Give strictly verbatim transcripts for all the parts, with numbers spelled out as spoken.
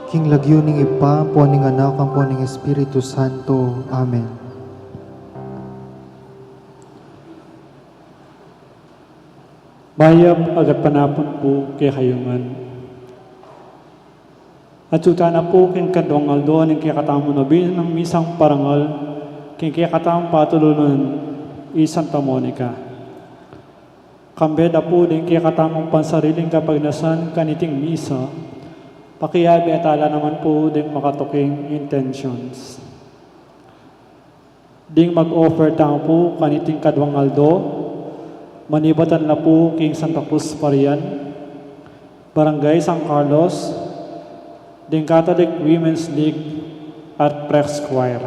King lagyu ning Ibpa, ampo ning Anak, ampo ning Espiritu Santo. Amen. Mayap a gatpanapun pu kekayu ngan. Atyu tana pu king kaduang aldo ning kekatamung nobenang misang parangal king kekatamung patulunan i Santa Monica. Kambe da pu ding kekatamung pansariling kapagnasan kaniting misa, pakiabe tala naman pu ding makatuking intentions. Ding mag-offer tamu pu kaniting kaduang aldo, manibatan la pu king Santa Cruz Parian, Barangay San Carlos, ding Catholic Women's League at Prex Choir.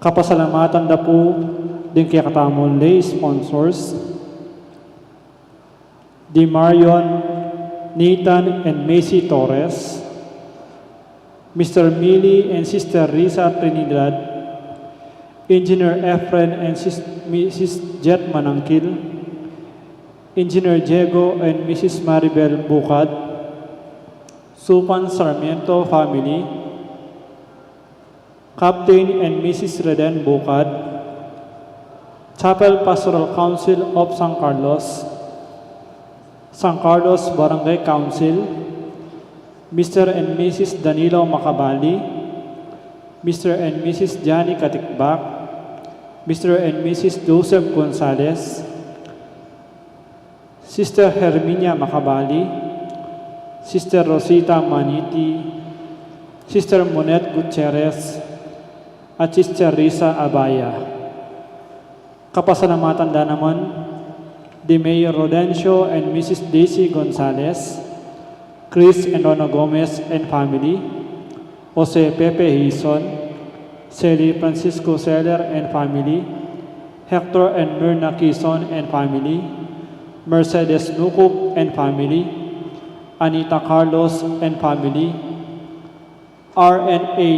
Kapasalamatan da pu ding kekatamung lay sponsors, di Marion, Nathan and Macy Torres, Mister Millie and Sister Risa Trinidad, Engineer Efren and Sis-, Missus Jet Manangkil, Engineer Diego and Missus Maribel Bucad, Supan Sarmiento family, Captain and Missus Reden Bucad, Chapel Pastoral Council of San Carlos, San Carlos Barangay Council, Mister and Missus Danilo Macabali, Mister and Missus Johnny Katikbak, Mister and Missus Joseph Gonzalez, Sister Herminia Macabali, Sister Rosita Maniti, Sister Monet Gutierrez, at Sister Risa Abaya. Kapasalamatan da naman di Mayor Rodencio and Missus Daisy Gonzalez, Chris and Rona Gomez and family, Jose Pepe Hison, Sally Francisco Seller and family, Hector and Myrna Kison and family, Mercedes Nukup and family, Anita Carlos and family, R and A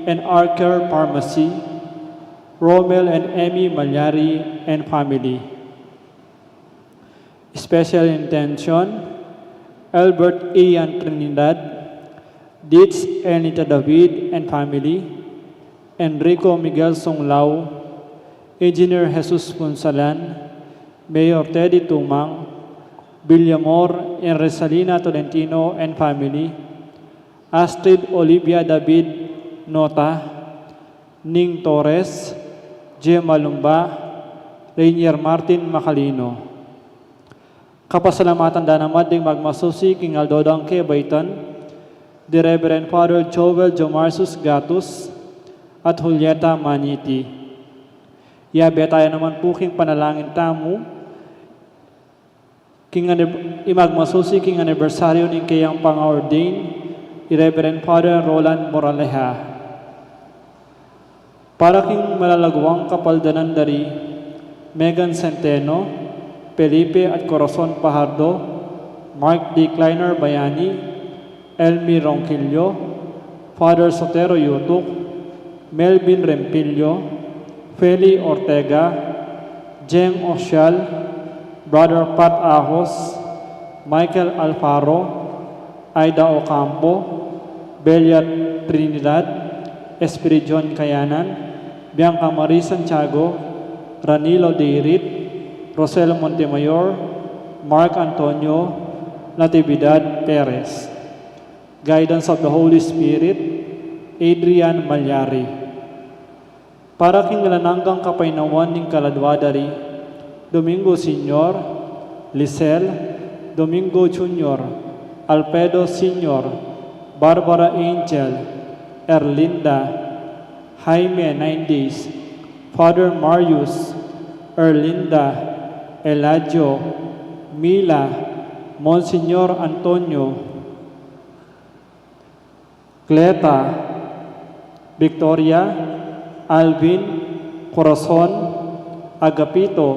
and R Care Pharmacy, Romel and Emmy Malyari and family. Special intention, Albert Ian Trinidad, Ditz Ernita David and family, Enrico Miguel Sunglao, Engineer Jesus Punsalan, Mayor Teddy Tumang, Villamor and Resalina Tolentino and family, Astrid Olivia David Nota, Ning Torres, Gemma Lumba, Rainier Martin Macalino. Kapasalamatan da naman ding magmasusi king aldo dang kebaitan, di Reverend Father Joel Jomarsus Gatus at Julieta Maniti. Yabe taya naman pu king panalangin tamu, king anib-, imagmasusi king anibersaryu ning keyang panga-ordain, i Reverend Father Roland Moraleja. Para king malalaguang kapaldanan da ri Megan Centeno, Felipe at Corazon Pajardo, Mark D. Kleiner Bayani, Elmi Ronquillo, Father Sotero Yutuk, Melvin Rempillo, Feli Ortega, Jeng Osial, Brother Pat Ahos, Michael Alfaro, Aida Ocampo, Belia Trinidad, Espiridion Kayanan, Bianca Marie Santiago, Ranilo Deirit, Rosel Montemayor, Mark Antonio, Natividad Perez. Guidance of the Holy Spirit, Adrian Malyari. Para king alang anggang kapaynawan ning kaladua da ri Domingo Senior, Lisel, Domingo Junior, Alfredo Senior, Barbara Angel, Erlinda, Jaime, nine days, Father Marius, Erlinda, Eladio, Mila, Monsignor Antonio, Cleta, Victoria, Alvin, Corazon, Agapito,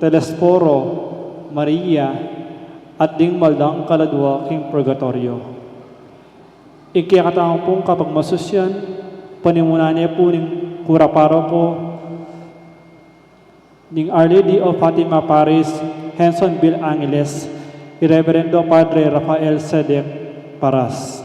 Telesforo, Maria, at ding mal dang kaladua king purgatoryo. Ing kekatamung kapagmasusian, panimunan ne pu ning kura paroko ning Our Lady of Fatima Parish, Hensonville, Angeles, i Reverendo Padre Rafael Sedek Paras.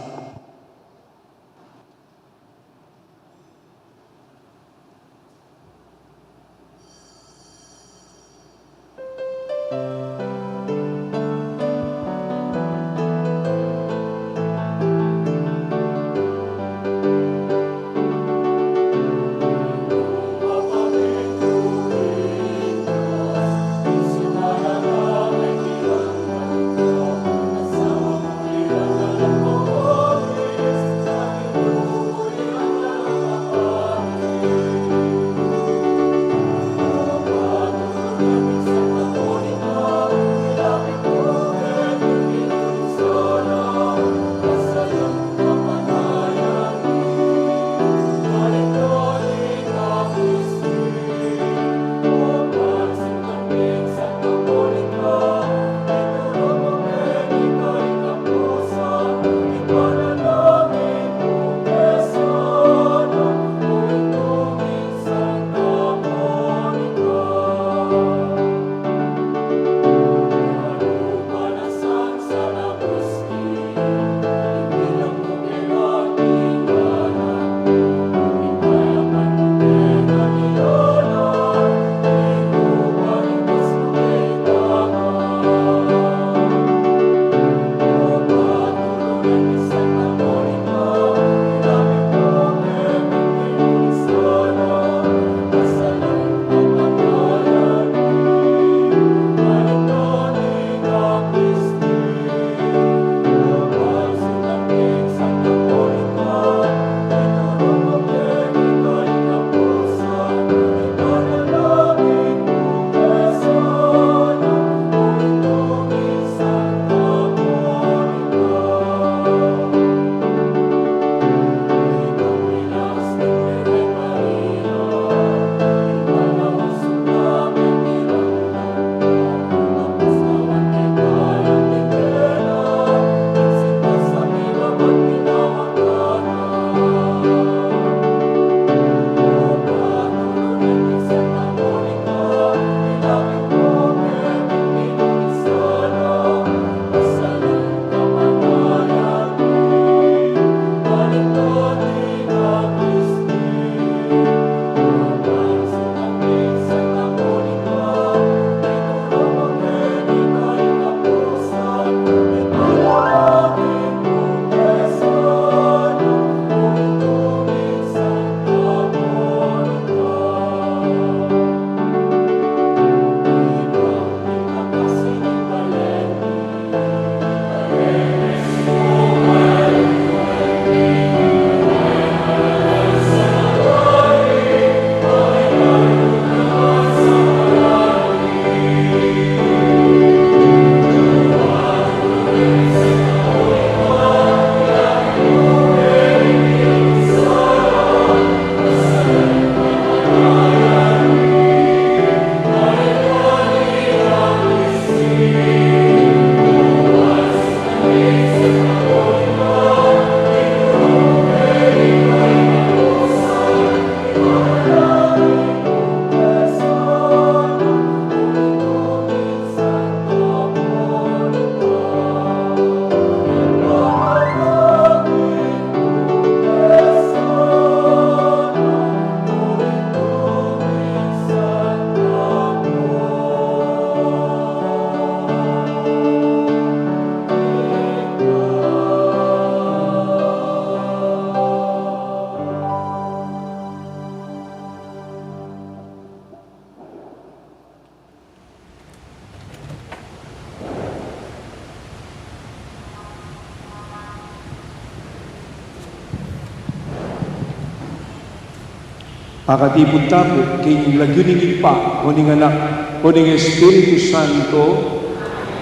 Pakatipun ta pu king lagyu ning Ibpa, o ning Anak, o ning Espiritu Santo,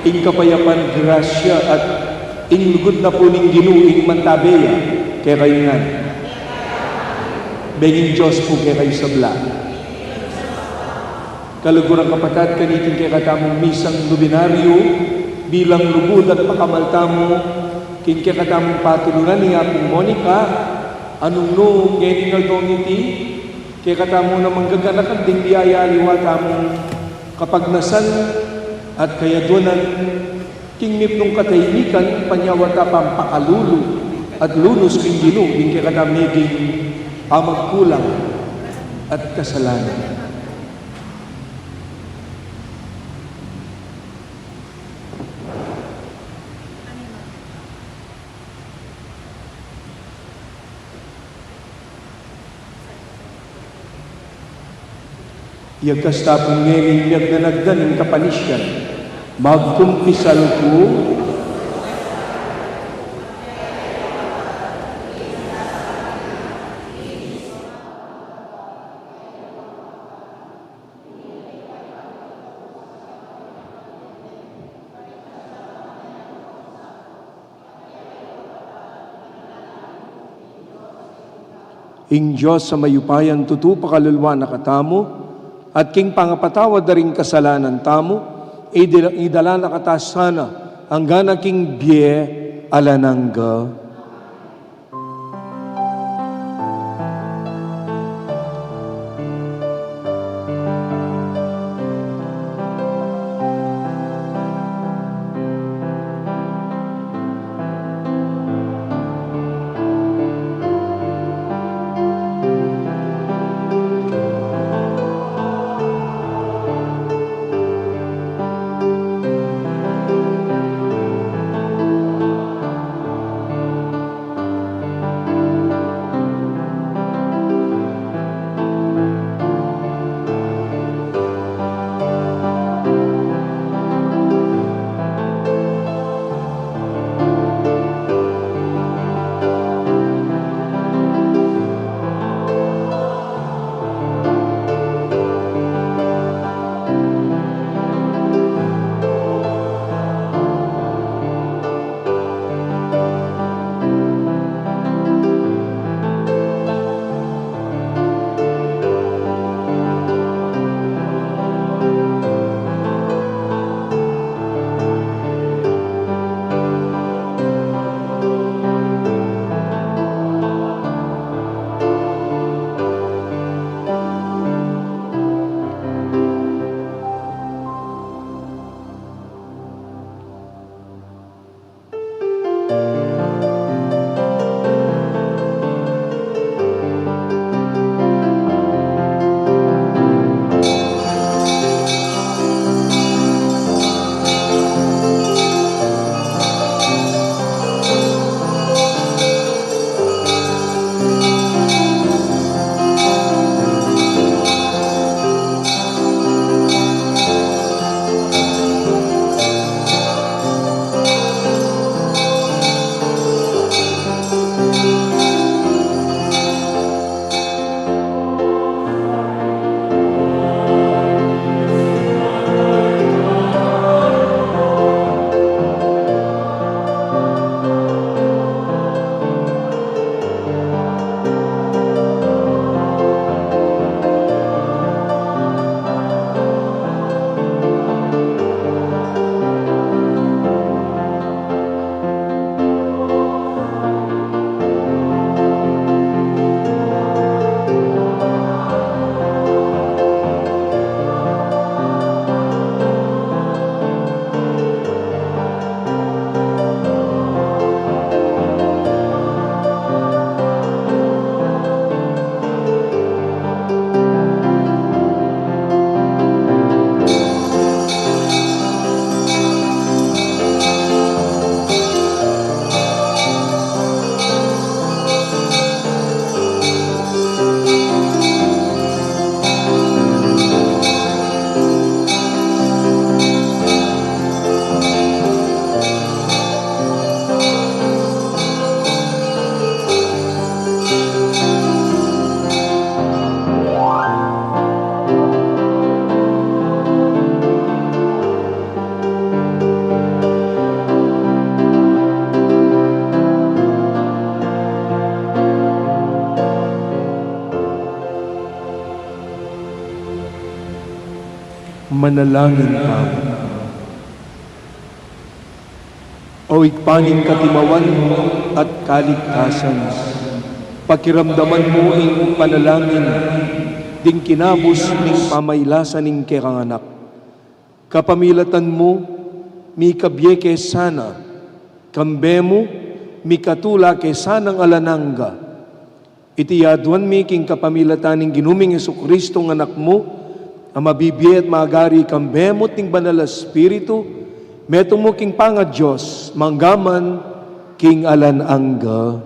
ing kapayapan, grasya, at ing lugud na pu ning Ginu ing mantabe ya kekayu ngan. Benging Dios pu kekayu sabla. Kaluguran, kapatad, kaniting kekatamung misang nobinaryu, bilang lugud at pakamal tamu king kekatamung patulunan ning Apung Monica, a nung nu ngening aldo iti, kekatamu namang gaganakan ding biyaya aliwa tamung kapagnasan at kayaduanan king mipnung katahimikan, panyawad ta pang pakalulu at lunus king Ginu ing kekatamung meging pamagkulang at kasalanan. Iyagkas ta pu ngeni ing miyagdanagdan ning kapanisyan. Magkumpisal ku. Ing Dios a mayupaya, tutu pakaluluan na katamu, at king pangapatawad da ring kasalanan tamu, idala, idala na kata sana angga na king bie alang angga. Manalangin tamu. O Ibpa ning katimawan at kaligtasan, pakiramdaman mu ing panalangin ding kinabus ning pamailasan ning kekang Anak. Kapamilatan mu, mikabie ke sana, kambe mu, mikatula ke sanang alang angga. Iti aduan mi king kapamilatan ning Ginu ming Jesucristo, ing Anak mu, a mabibie at magari kambe mu at ning Banal a Espiritu, metung mu king pangaDios, mangga man king alang angga.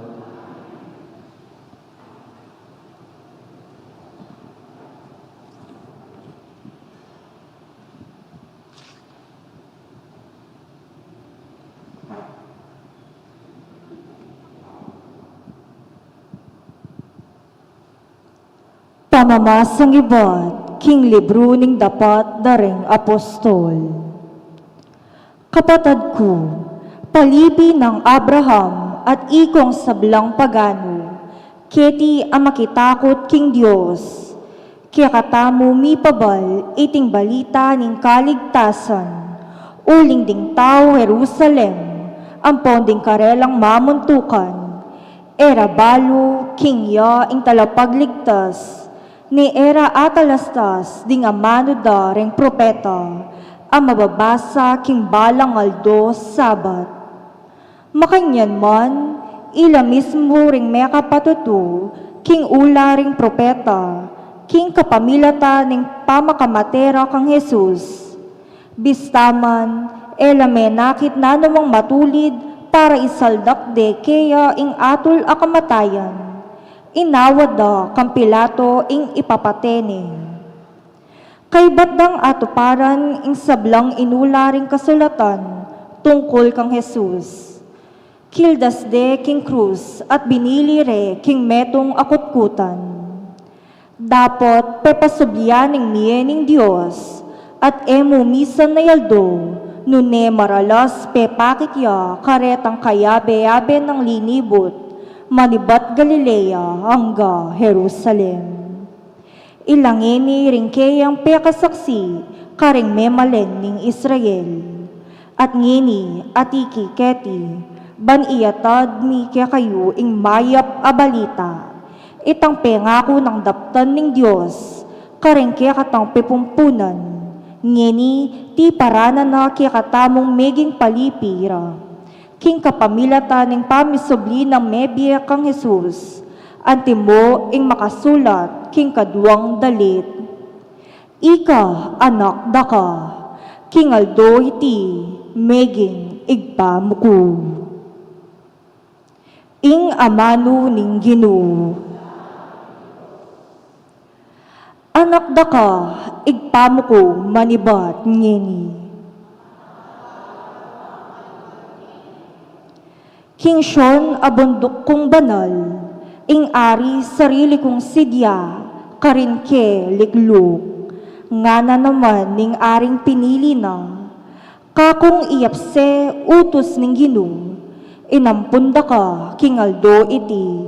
Pamamasang ibat king libru ning Dapat da ring Apostol. Kapatad ku, palipi nang Abraham at ikong sablang paganu, keti a makitakut king Dios, kekatamu mipabal iting balita ning kaligtasan, uling ding tau Jerusalem, ampon ding karelang mamuntukan, e ra balu king ya ing talapagligtas, ni e ra atalastas ding amanu da ring propeta, a mababasa king balang aldo Sabat. Makanyan man, ila mismu ring mekapatutu king ula ring propeta, king kapamilatan ning pamakamate ra kang Jesus. Bista man, e la menakit nanumang matulid para isaldak de keya ing atul a kamatayan. Inawad da kang Pilato ing ipapate ne. Kaybat dang atuparan ing sablang inula ring kasulatan tungkul kang Jesus. Kildas de king krus at binili re king metung a kutkutan. Dapot pepasublian ning mie ning Dios, at e mu misan nayaldo, nune maralas pepakit ya karetang kayabe-yabe nang linibut, manibat Galilea angga Jerusalem. Ila ngeni ring keyang pekasaksi karing memalen ning Israel. At ngeni, atiki keti, ban iyatad mi kekayu ing mayap a balita, itang pengaku nang daptan ning Dios karing kekatang pepumpunan, ngeni tiparanan na kekatamung meging palipi ra. King kapamilatan ning pamisubli nang mebie kang Jesus, antimo ing makasulat king kaduang dalit, "Ika anak daka, king aldo iti meging Ibpa mu ku." Ing amanu ning Ginu. Anak daka, Ibpa mu ku, manibat ngeni. King Sion a bunduk kung banal, ing ari sarili kung sidya, karin ke likluk. Ngana naman ning aring pinili na, kakung iyapse utus ning Ginu, inampun daka king aldo iti,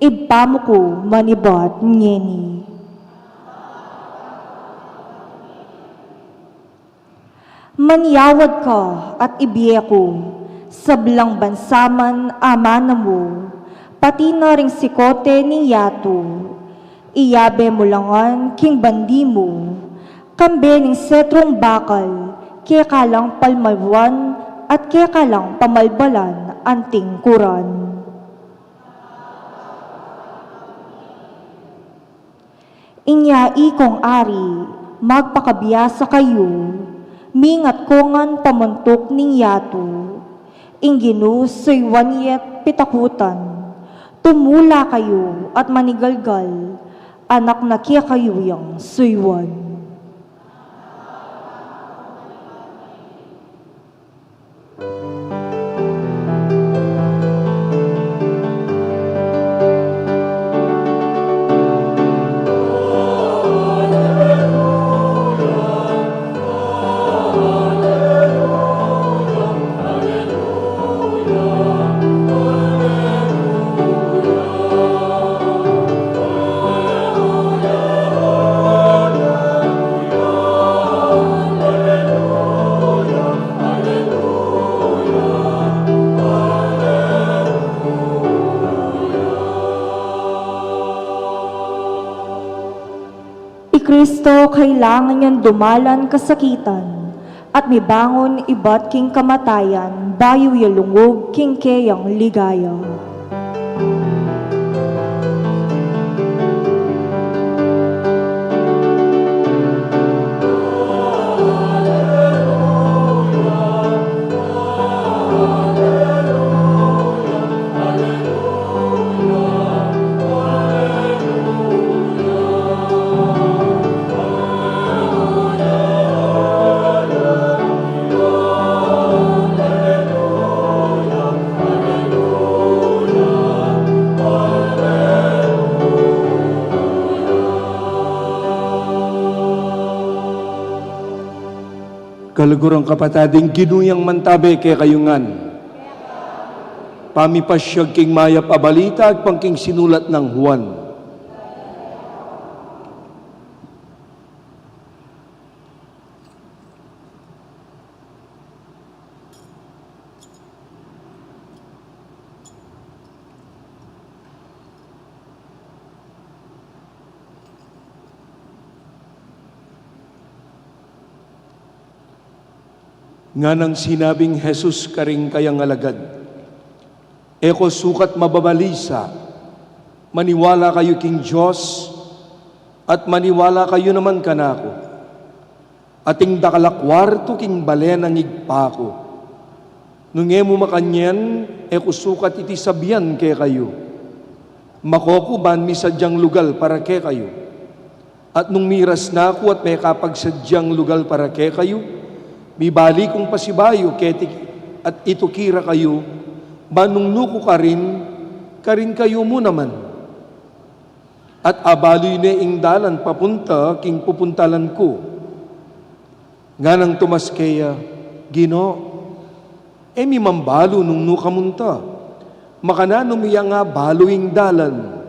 Ibpa mu ku, manibat ngeni. Manyawad ka at ibie ku, sablang bansa man amanu mu, pati na ring sikote ning yatu, iyabe mu la ngan king bandi mu, kambe ning setrung bakal, keka lang palmaluan at keka lang pamalbalan anting kuran. Inya ikong ari, magpakabiasa kayu, mingat ko ngan pamuntuk ning yatu. Ing Ginu suyuan ye't pitakutan, tumula kayu at manigalgal, anak na kekayu yang suyuan. Kristo, kailangan yang dumalan kasakitan at mibangun ibat king kamatayan, bayu ya lungub king keyang ligaya. Kaluguran kapatad, ing Ginu yang mantabe kekayu ngan. Pamipasyag king mayap a balita agpang king sinulat nang Juan. Nganang sinabing Jesus karing kayang alagad, "E ko sukat mababalisa, maniwala kayu king Dios, at maniwala kayu naman kanaku. Ating dakal a kuartu king bale nang Ibpa ku. Nung e mu makanyan, e ku sukat iti sabian kekayu. Mako ku ban misadyang lugal para kekayu. At nung miras na ku at mekapagsadyang lugal para kekayu, mibalik kung pasibayu keti at ituki ra kayu, ban nung nu ku karin, karin kayu mu naman." At abalu ne ing dalan papunta king pupuntalan ku. Nganang Tomas keya, "Ginu, e mi mambalu nung nu ka munta. Makananu mi yang abalu ing dalan?"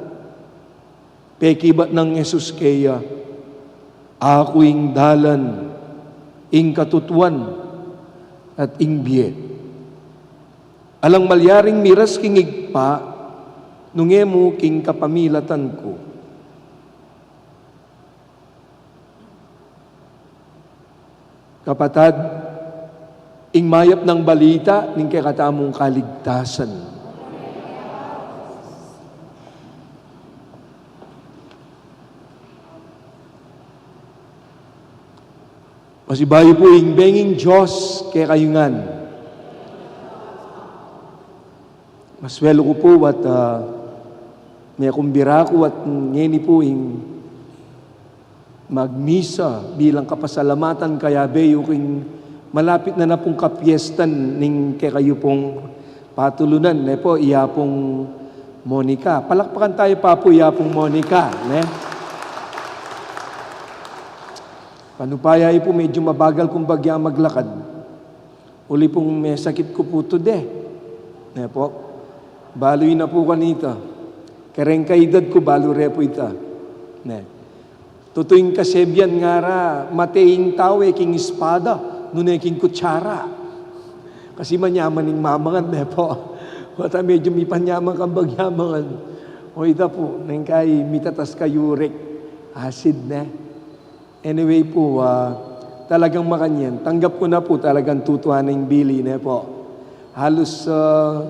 Pekibat nang Jesus keya, "Aku ing dalan, ing katutuan, at ing bie. Alang malyaring miras king Ibpa, nung e mu king kapamilatan ku." Kapatad, ing mayap nang balita ning kekatamung kaligtasan. Pasibayu pu ing benging Dios kekayu ngan. Maswelu ku pu at, ah, mekumbira ku at ngeni pu ing magmisa bilang kapasalamatan kayabe yu king malapit na na pung kapiestan ning kekayu pung patulunan, ne pu, i Apung Monica. Palakpakan tayu pa pu i Apung Monica, ne? Panupaya yu pu, medyu mabagal kung bagya maglakad. Uli pung mesakit ku pu tude. Ne pu. Balu yu na pu kanita. Kareng kaedad ku, balu re pu ita. Ne. Tutu ing kasebian ngara, mate ing tau e king espada, nune king kutsara. Kasi manyaman ing mamangan, ne pu. Wata medyu mipanyaman kang bagya mangan. O ita pu, neng kai mitatas kayurik. Acid, ne. Anyway pu, ah, talagang makanyan. Tanggap ku na pu, talagang tutuan na ing bili, ne pu. Halus, ah,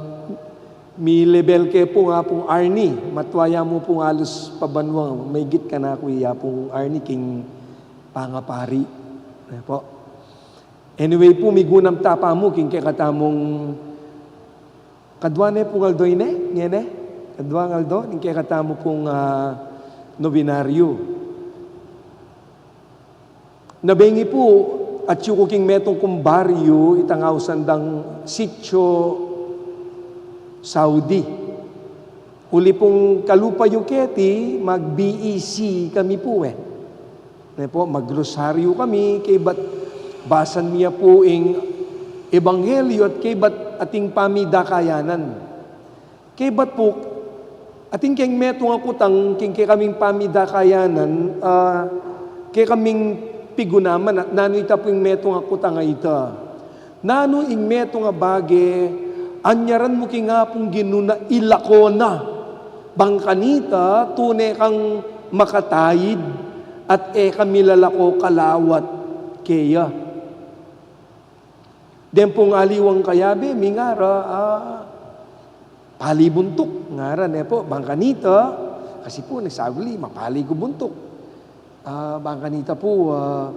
milebel ke pu i Apung Arnie. Matwa ya mu pung halus pabanwa, maigit kanaku i Apung Arnie king pangapari. Ne pu. Anyway pu, migunam ta pa mu king kekatamung Kadwa ne pung aldo ine, ngeni? Kadwang aldo ning kekatamu pung, ah, nobenaryo. Nabengi pu, atyu ku king metung kung baryu, itang ausan dang Sitio Saudi. Uli pung kalupa yu keti, mag-B E C kami pu, e. Ne pu, magrosaryu kami, kaybat basan mi ya pu ing ebanghelyu at kaybat ating pamidakayanan. Kaybat pu, atin keng metung a kutang king kekaming pamidakayanan, ah, kekaming pigunaman, nanu ita pu ing metung a kutang a ita. Nanu ing metung a bage, anyaran mu king Apung Ginu na ilako na. Bang kanita, tune kang makataid, at e ka milalako kalawat keya. Deng pung aliwang kayabe mi ngara, ah, pali buntuk, ngara, ne pu, bang kanita, kasi pu, nagsaguli, mapali ku buntuk. Ah, bang kanita pu, ah,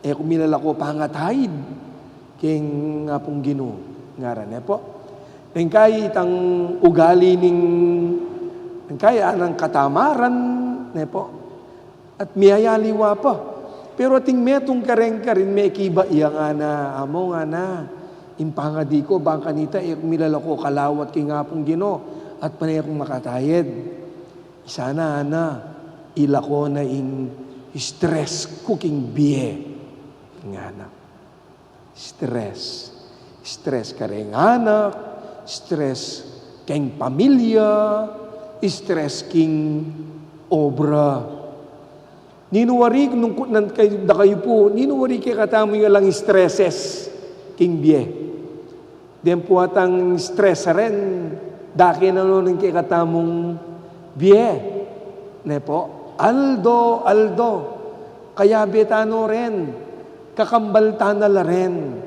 e ku milalako pangataid king Apung Ginu, ngara, ne pu. Deng kai itang ugali ning, deng kai anang katamaran, ne pu. At miyayaliwa pa. Pero ating metung kareng karin mekibat ya, ngana, amu, ngana, ing pangadi ku, bang kanita, e ku milalako kalawat king Apung Ginu, at pane kung makatayed. Sana, ana, ilako na ing stress ku king bie, ngana. Stress. Stress kareng anak, stress keng pamilya, stress king obra. Ninu wari, nung kutnan kay, da kayu pu, ninu wari kekatamu ing alang stresses king bie? Deng pu atang stress a ren, dake na no ning kekatamung bie. Ne pu, aldo, aldo. Kayabe ta no ren, kakambal ta na la ren.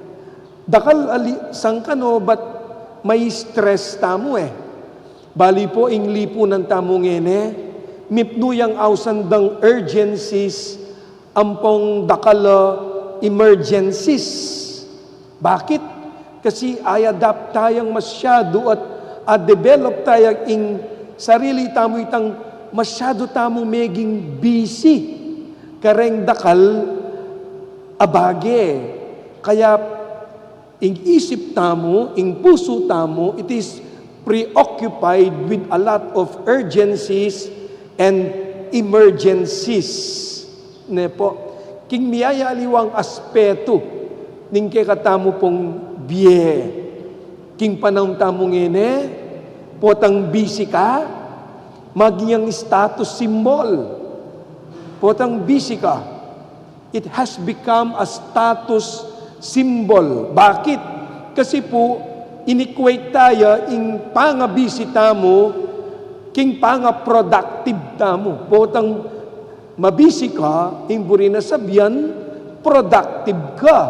Dakal ali, sangkan o bat mai-stress tamu e. Bali pu, ing lipunan tamu ngeni, mipnu yang ausan dang urgencies ampong dakal a emergencies. Bakit? Kasi a-adapt tayang masyadu at a-develop tayang ing sarili tamu itang masyadu tamu meging busy kareng dakal a bage. Kaya ing isip tamu, ing pusu tamu, it is preoccupied with a lot of urgencies and emergencies. Ne pu, king miyayaliwang aspetu ning kekatamu pung bie. King panaun tamu ngeni, potang busy ka, maging yang status symbol. Potang busy ka, it has become a status symbol. Bakit? Kasi pu, in-equate taya ing pangabisi tamu king pangaproductive tamu. Potang mabisi ka, ing buri na sabian, productive ka.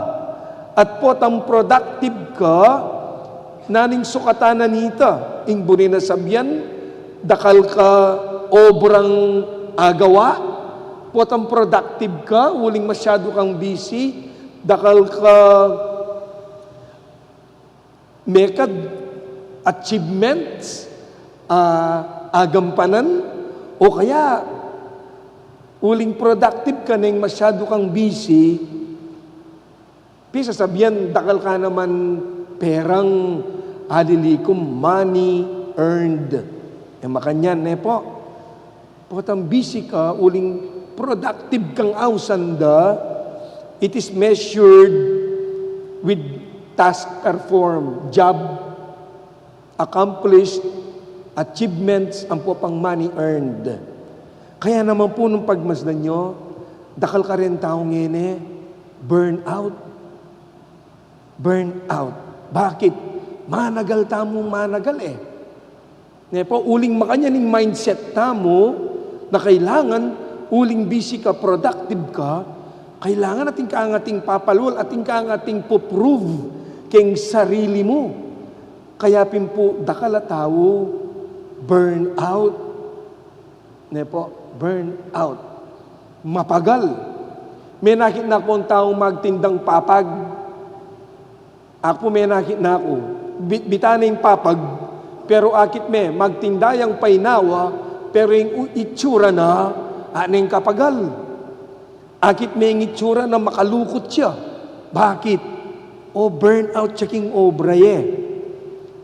At potang productive ka, naning sukatan na nita, ing buri na sabian, dakal ka obrang agawa. Potang productive ka, uling masyadu kang busy, dakal ka mekad achievements, ah, agampanan, o kaya uling productive ka neng masyadu kang busy, pisasabian, dakal ka naman perang alilikum, money earned. E makanyan, ne pu? Potang busy ka, uling productive kang ausan da, it is measured with task performed, job accomplished, achievements, ampo pang money earned. Kaya naman pu nung pagmasdan yu, dakal karin tau ngeni, burnout. Burnout. Bakit? Managal tamu, managal e. Ne pu, uling makanyan ing mindset tamu na kailangan uling busy ka, productive ka, kailangan atin kang ating papalwal, atin kang ating pu-prove keng sarili mu. Kaya pin pu, dakal a tau, burnout. Ne pu, burnout. Mapagal. Menakit na kung taung magtindang papag. Aku pu, menakit na ku. Bitbitan ne ing papag, pero akit me, magtinda yang painawa, pero ing u-, itsura na, a neng kapagal. Akit me ing itsura na makalukut ya. Bakit? O, burnout ya king obra ye.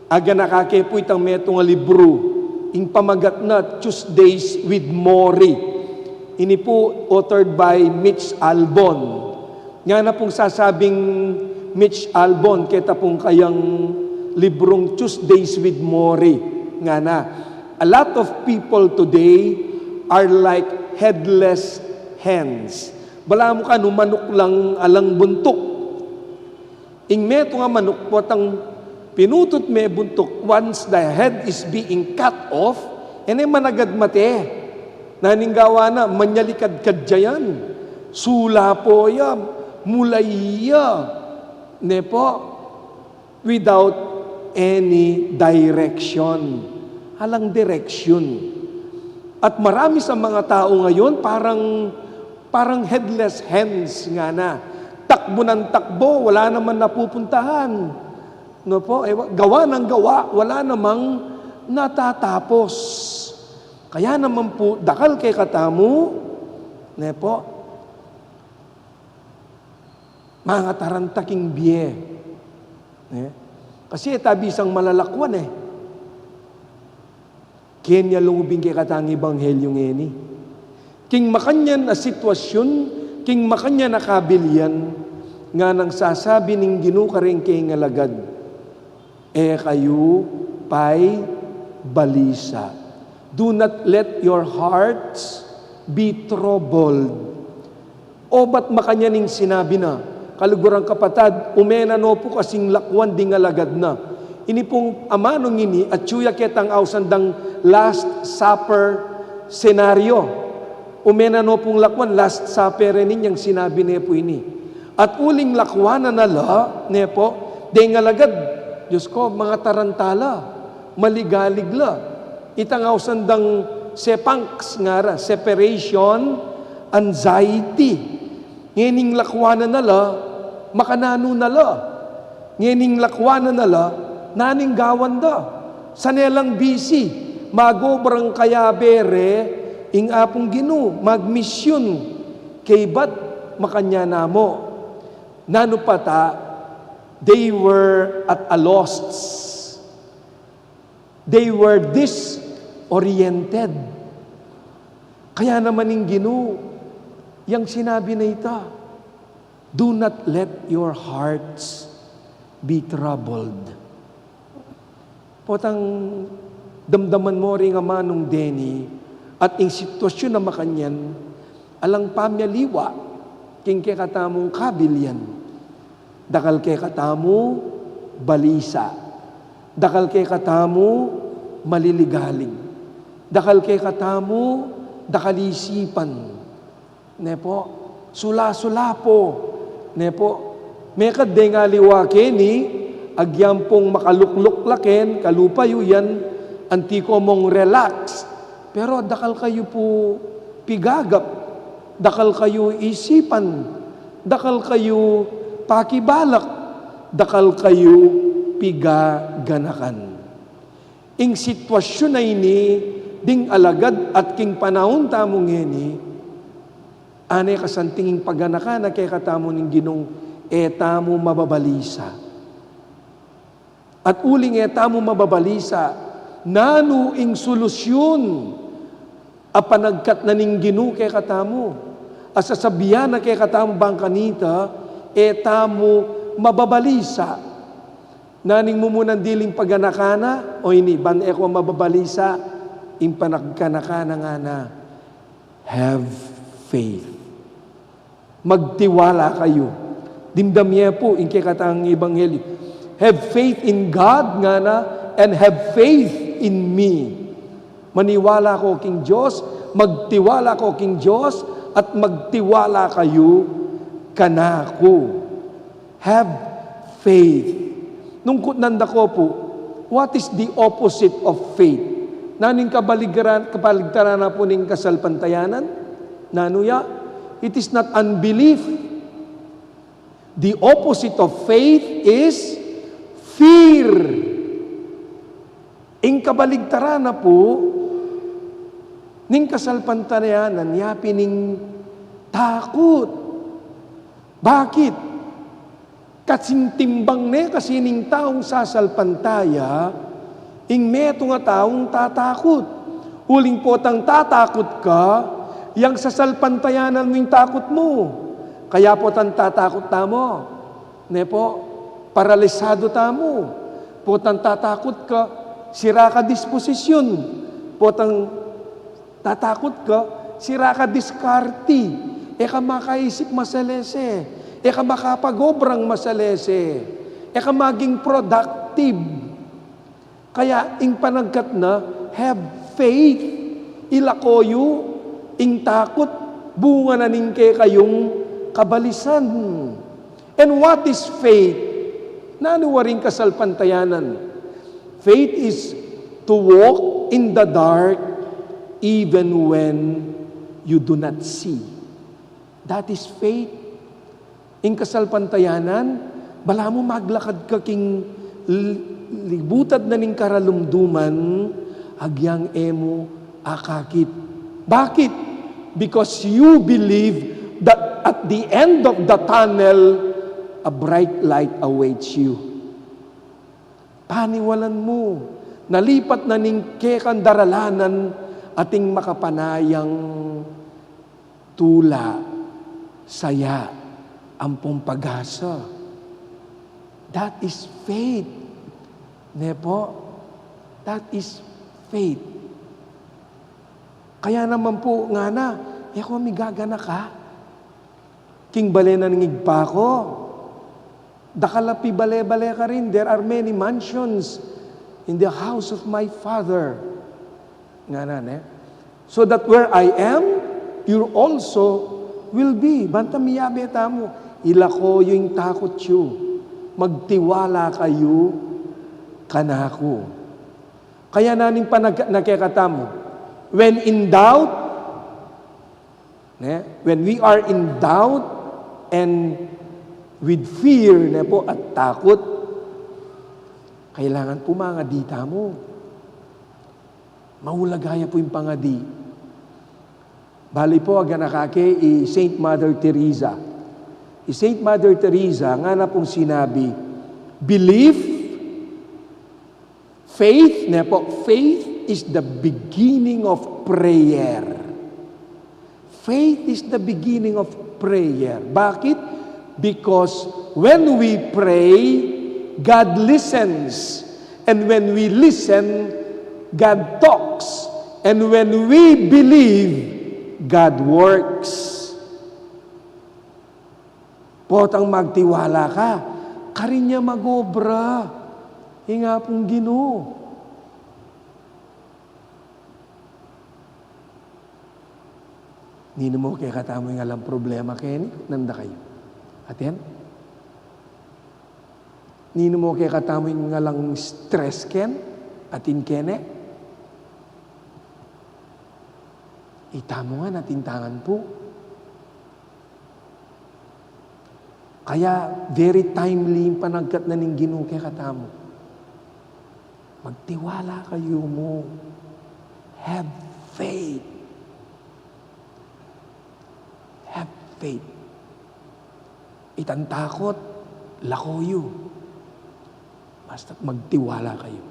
Aganaka ke pu itang metung a libru, ing pamagat na Tuesdays with Morrie. Ini pu authored by Mitch Albom. Ngana pung sasabing Mitch Albom keta pung kayang librung Tuesdays with Morrie, ngana, "A lot of people today are like headless hens." Balamu kanu manuk lang alang buntuk. Ing metung a manuk, potang pinutut me buntuk, once the head is being cut off, e ne managad mate. Naning gawa na, manyalikadkad ya yan. Sulapo ya, mulai ya. Ne po? Without any direction. Alang direksyon. At marami sa mga tao ngayon, parang, parang headless hens ngana. Takbo ng takbo, wala naman napupuntahan. No po? Eh, wa-, gawa ng gawa, wala namang natatapos. Kaya naman po, dakal kekatamu, ne po, mangataranta king bie. Ne? Kasi e ta bisang malalakwan e. Keni ya lungub ing kekatang ebanghelyo ngeni. King makanyan a sitwasyun, king makanyan a kabilian, nganang sasabi ning Ginu kareng kayang alagad, "E kayu pay balisa." Do not let your hearts be troubled. Obat makanyan ing sinabi na, kaluguran kapatad, ume na no pu kasing lakwan ding alagad na. Ini pung amanung ini, atyu ya ketang ausan dang Last Supper scenario. Ume na no pung lakwan, Last Supper ini, yang sinabi ne pu ini. At uling lakwan na na la, ne po, deng alagad, Diyos ko, mangataranta la, maligalig la. Itang ausan dang sepangs ngara, separation anxiety. Ngening lakwan na na la, makananu na la. Ngening lakwan na na la, naning gawan da. Sane lang busy, magobrang kayabe re, ing Apung Ginu, magmisyun, kaybat makanyan na mu. Nanu pa ta, they were at a loss. They were disoriented. Kaya naman ing Ginu, yang sinabi na ita, "Do not let your hearts be troubled." Potang damdaman mo ring amanung deni, at ing sitwasyun a makanyan, alang pamyaliwa, king kekatamung kabilian. Dakal kekatamu balisa. Dakal kekatamu maliligalig. Dakal kekatamu dakal isipan. Ne po? Sula-sula po. Ne po? Mekad deng aliwa keni, agyampong makalukluk la ken, kalupa yu yan, anti ko mong relax. Pero dakal kayu pu pigagap, dakal kayu isipan, dakal kayu pakibalak, dakal kayu pigaganakan. Ing sitwasyun a ini, ding alagad at king panaun tamu ngeni, ane kasanting ing paganakan na kekatamu ning Ginung e tamu mababalisa. At uling e tamu mababalisa, nanu ing solusyun a panagkat na ning Ginu kekatamu, a sasabian na kekatamu bang kanita, e tamu mababalisa. Naning mumunan diling paganakana, o ini, ban e ko mababalisa, ing panagkanakana ngana, have faith. Magtiwala kayu. Dimdam ye pu ing kekatang ebanghelyo. Have faith in God, ngana, and have faith in me. Maniwala ko king Dios, magtiwala ko king Dios, at magtiwala kayu kanaku. Have faith. Nung kutnan da ko pu, what is the opposite of faith? Nanu ing kabaligtaran, kabaligtaran na pu ning kasalpantayanan? Nanu ya? It is not unbelief. The opposite of faith is fear. Ing kabaligtaran na pu ning kasalpantayanan, ya pin ing takut. Bakit? Kasing timbang ne kasi ning taung sasalpantaya, ing metung a taung tatakut. Uling potang tatakut ka, yang sasalpantayanan mu ing takut mu. Kaya potang tatakut tamu, ne po, paralisadu tamu. Potang tatakut ka, sira ka disposisyun. Potang tatakut ka, sira ka diskarte, e ka makaisip masalese, e ka makapagobrang masalese, e ka maging productive. Kaya ing panagkat na, have faith, ilako yu Ing takut, bunga na ning kekayung kabalisan. And what is faith? Nanu waring kasalpantayanan? Faith is to walk in the dark even when you do not see. That is faith. Ing kasalpantayanan, balamu maglakad ka king l-, libutad na ning karalumduman, agyang e mu akakit. Bakit? Because you believe that at the end of the tunnel, a bright light awaits you. Paniwalan mu, nalipat na ning kekang daralanan ating makapanayang tula, saya, ampong pag-asa. That is faith. Ne po? That is faith. Kaya naman po, ngana, e ko migaganaka king bale na ning Ibpa ko. Dakal a pibale-bale karin. There are many mansions in the house of my Father. Ngana ne? So that where I am, you also will be. Banta miyabe tamu, ilako yu ing takut yu. Magtiwala kayu kanaku. Kaya na ning panag-, na kekatamu, when in doubt, ne? When we are in doubt and with fear, ne po, at takut, kailangan pu mangadi tamu. Maulaga ya pu ing pangadi. Bali po, aganaka ke i Saint Mother Teresa. I Saint Mother Teresa, ngana pung sinabi, belief, faith, ne po, faith is the beginning of prayer. Faith is the beginning of prayer. Bakit? Because when we pray, God listens. And when we listen, God talks. And when we believe, God works. Potang magtiwala ka, karin ya mag-obra ing Apung Ginu. Ninu mu kekatamu ing alang problema keni? Nanda kayu? Atin? Ninu mu kekatamu ing alang stress ken? Atin keni? Itamu ngan atin tangan pu. Kaya very timely ing panagkat na ning Ginu kekatamu. Magtiwala kayu mu. Have faith. Have faith. Itang takut, lako yu. Basta't magtiwala kayu.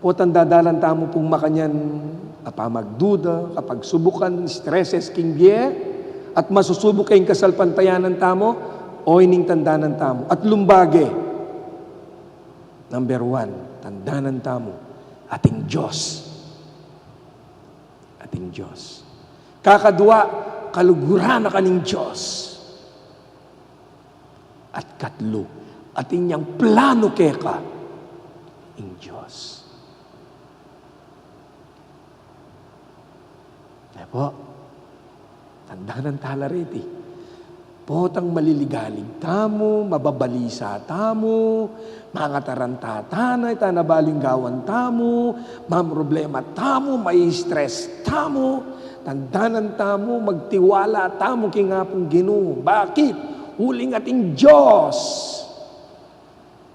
Potang dadalan tamu pung makanyan a pamagduda, kapagsubukan, stresses king bie, at masusubuk ing kasalpantayanan tamu, o ining tandanan tamu. At lumbage, number one, tandanan tamu, ating Dios. Ating Dios. Kakadua, kaluguran na ka ning Dios. At katlu, atin yang plano keka ing Dios. Kaya po, tandanan tala reti. Potang maliligalig tamu, mababalisa tamu, mangataranta tana, itana baling gawan tamu, mamroblema tamu, mai-stress tamu, tandanan tamu, magtiwala tamu king Apung Ginu. Bakit? Uling ating Dios.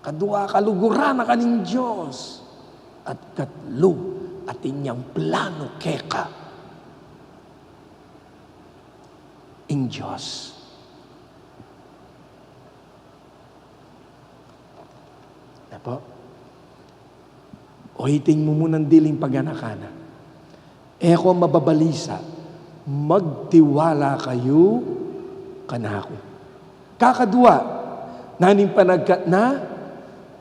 Kadua, kaluguran na ka ning Dios. At katlu, atin yang plano keka ing Dios. Apo? O iting mu munang diling paganaka na. E ko mababalisa, magtiwala kayu kanaku. Kakadua, nanu ing panagkat na,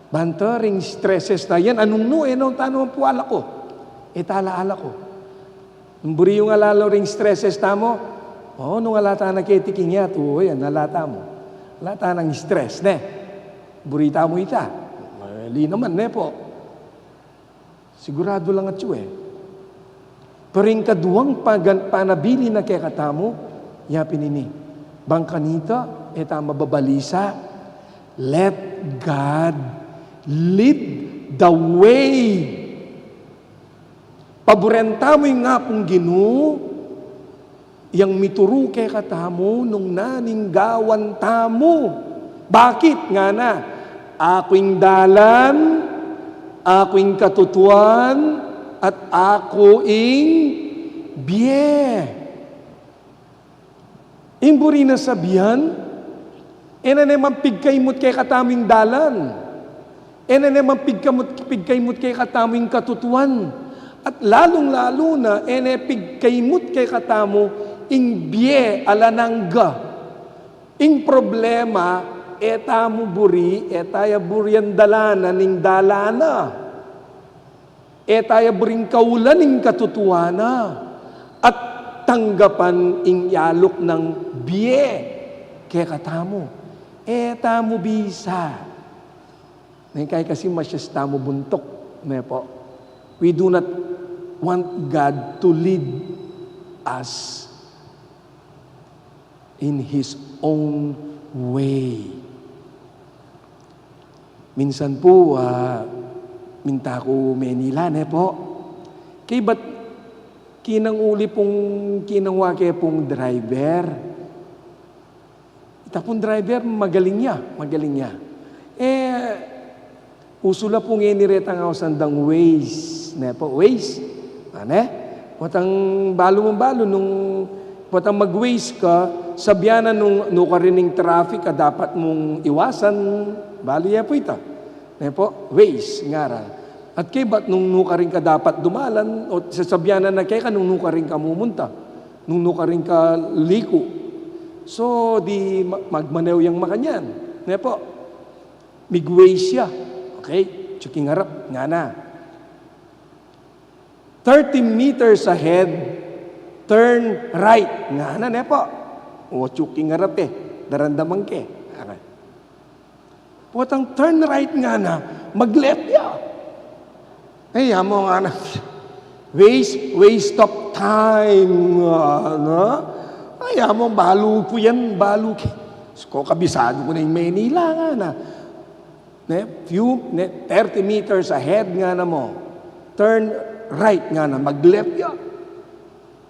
banta ring stresses na yan, anung nu, e no, tana man pu alako. E tala alako. Nung buri yu ngan ala ring stresses tamu, o, nung ala tana keti king yatu, o, yan, ala tamu. Ala tanang stress, ne? Buri tamu ita. E, ali naman, ne po? Siguradu lang atyu, e. Pero ing kaduang pagan-, panabilin na kekatamu, ya pin ini. Bang kanita, e ta mababalisa, let God lead the way. Paburen tamu ing Apung Ginu, yang mituru kekatamu nung naning gawan tamu. Bakit? Ngana, "Aku ing dalan, aku ing katutuan, at aku ing bie." Ing buri na sabian, e na ne man pigkaimut kekatamu ing dalan. E na ne man pigkamut-, pigkaimut kekatamu ing katutuan. At lalung-lalu na, e ne pigkaimut kekatamu ing bie alang angga. Ing problema, e tamu buri, e ta ya buri yang dalanan ing dalan na. E ta ya buring kaulan ing katutuan na, at tanggapan ing yaluk nang bie kekatamu. E tamu bisa. Neng kai kasi masyas tamu buntuk, ne po? We do not want God to lead us in His own way. Minsan po, ah, minta ku Manila, ne po? Kaybat kinang uli pung kinang wake pung driver. Ita pung driver, magaling ya, magaling ya. E, usu la pung ini retang ausan dang Waze, ne po, Waze. Ane? Potang balu mung balu nung potang mag-Waze ka, sabian na nung nukarin ing traffic a dapat mung iwasan, balu ye po ita. Ne po, Waze, ngaran. At kaybat nung nukarin ka dapat dumalan, o sasabian na keka nung nukarin ka mumunta, nung nukarin ka liku. So, di ma-, magmaneho yang makanyan. Ne po? Mig-Waze ya. Okay? Atyu king arap, ngana, "Thirty meters ahead, turn right." Ngana, ne po? O, atyu king arap e. Daramdaman ke. Okay. Potang turn right ngana, mag-left ya. Ay, amo ngana. Waste, waste of time, ngana. Ay, amo, balu ku yan, balu ke. Ko, kabisadu ku na ing Manila, ngana. Ne, few, ne, thirty meters ahead, ngana mu. Turn right, ngana, mag-left ya.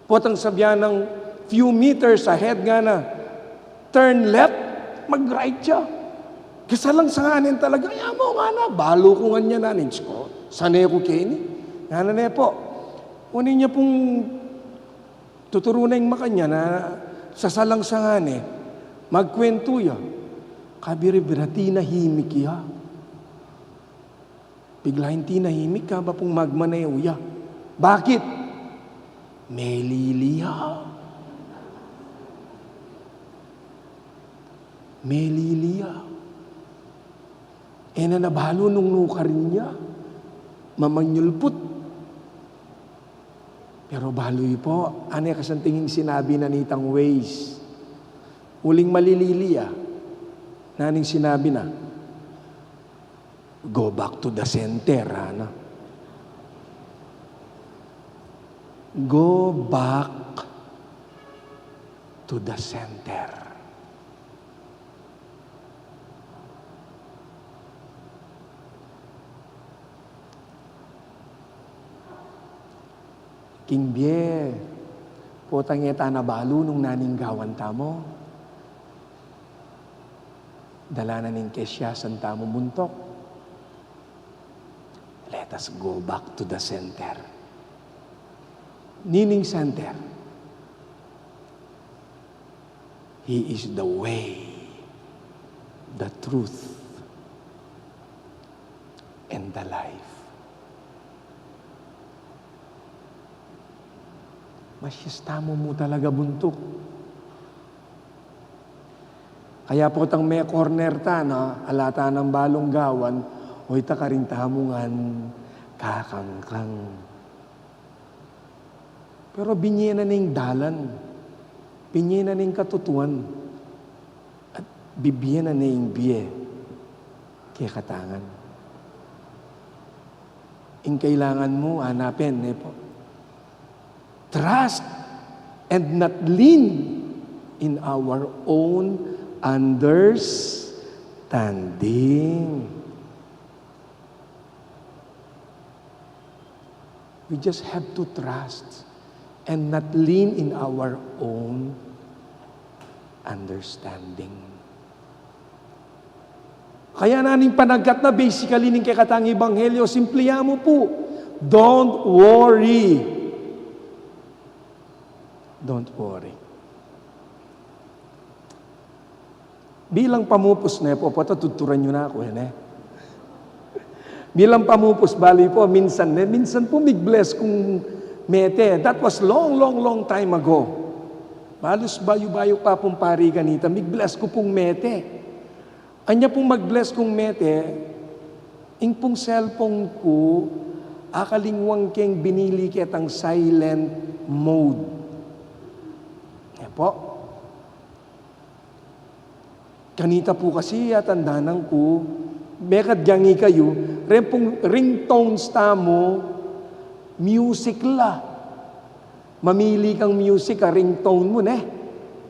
Potang sabian nang few meters ahead, ngana, turn left, mag-right ya. Kasalang sa ngana talaga, ay, amo ngana, balu ku ngan yan, ngana, Diyos ku, sane ku keni. Ngana ne po, o, ini ya pung tuturu na ing makanyan, sasalang sa ngana, magkwentu ya. Kabira-bira, tinahimik ya. Bigla yang tinahimik, kabang pung magmaneho ya. Bakit? Melili ya. Melili ya. E na na balu nung nukarin ya. Mamanyulput. Pero balu yu po, ane kasanting ing sinabi na nitang Waze? Uling malilili ya. Nanu ing sinabi na? "Go back to the center," ngana. "Go back to the center." King bie, potang e ta na balu nung nanu ing gawan tamu. Dalanan ing kesiasan tamu muntuk. Let us go back to the center. Nining center? He is the way, the truth, and the life. Masyas tamu mu talaga buntuk. Kaya potang me-corner ta na, ala ta nang balung gawan, o, ita karin tamu ngan kakangkang. Pero binye na ne ing dalan, binye na ne ing katutuan, at bibie na ne ing bie kekata ngan. Ing kailangan mu, anapen, ne po? Trust and not lean in our own understanding. We just have to trust and not lean in our own understanding. Kaya na ning panagat na, basically, ning kekatang ebanghelyo, simple ya mu pu, don't worry. Don't worry. Bilang pamupus ne pu, pota tuturan yu na ku, e ne? Bilang pamupus, bale pu, minsan ne, minsan pu mig-bless kung mete. That was long, long, long time ago. Balus bayu-bayu pa pung pari kanita, mig-bless ku pung mete. Anya pung mag-bless kung mete, ing pung cellphone ku, akalingwan keng binili ketang silent mode. E pu. Kanita pu kasi, atandanan ku, mekad yang ikayu, ren pung ringtones tamu, music la. Mamili kang music a ringtone mu, ne?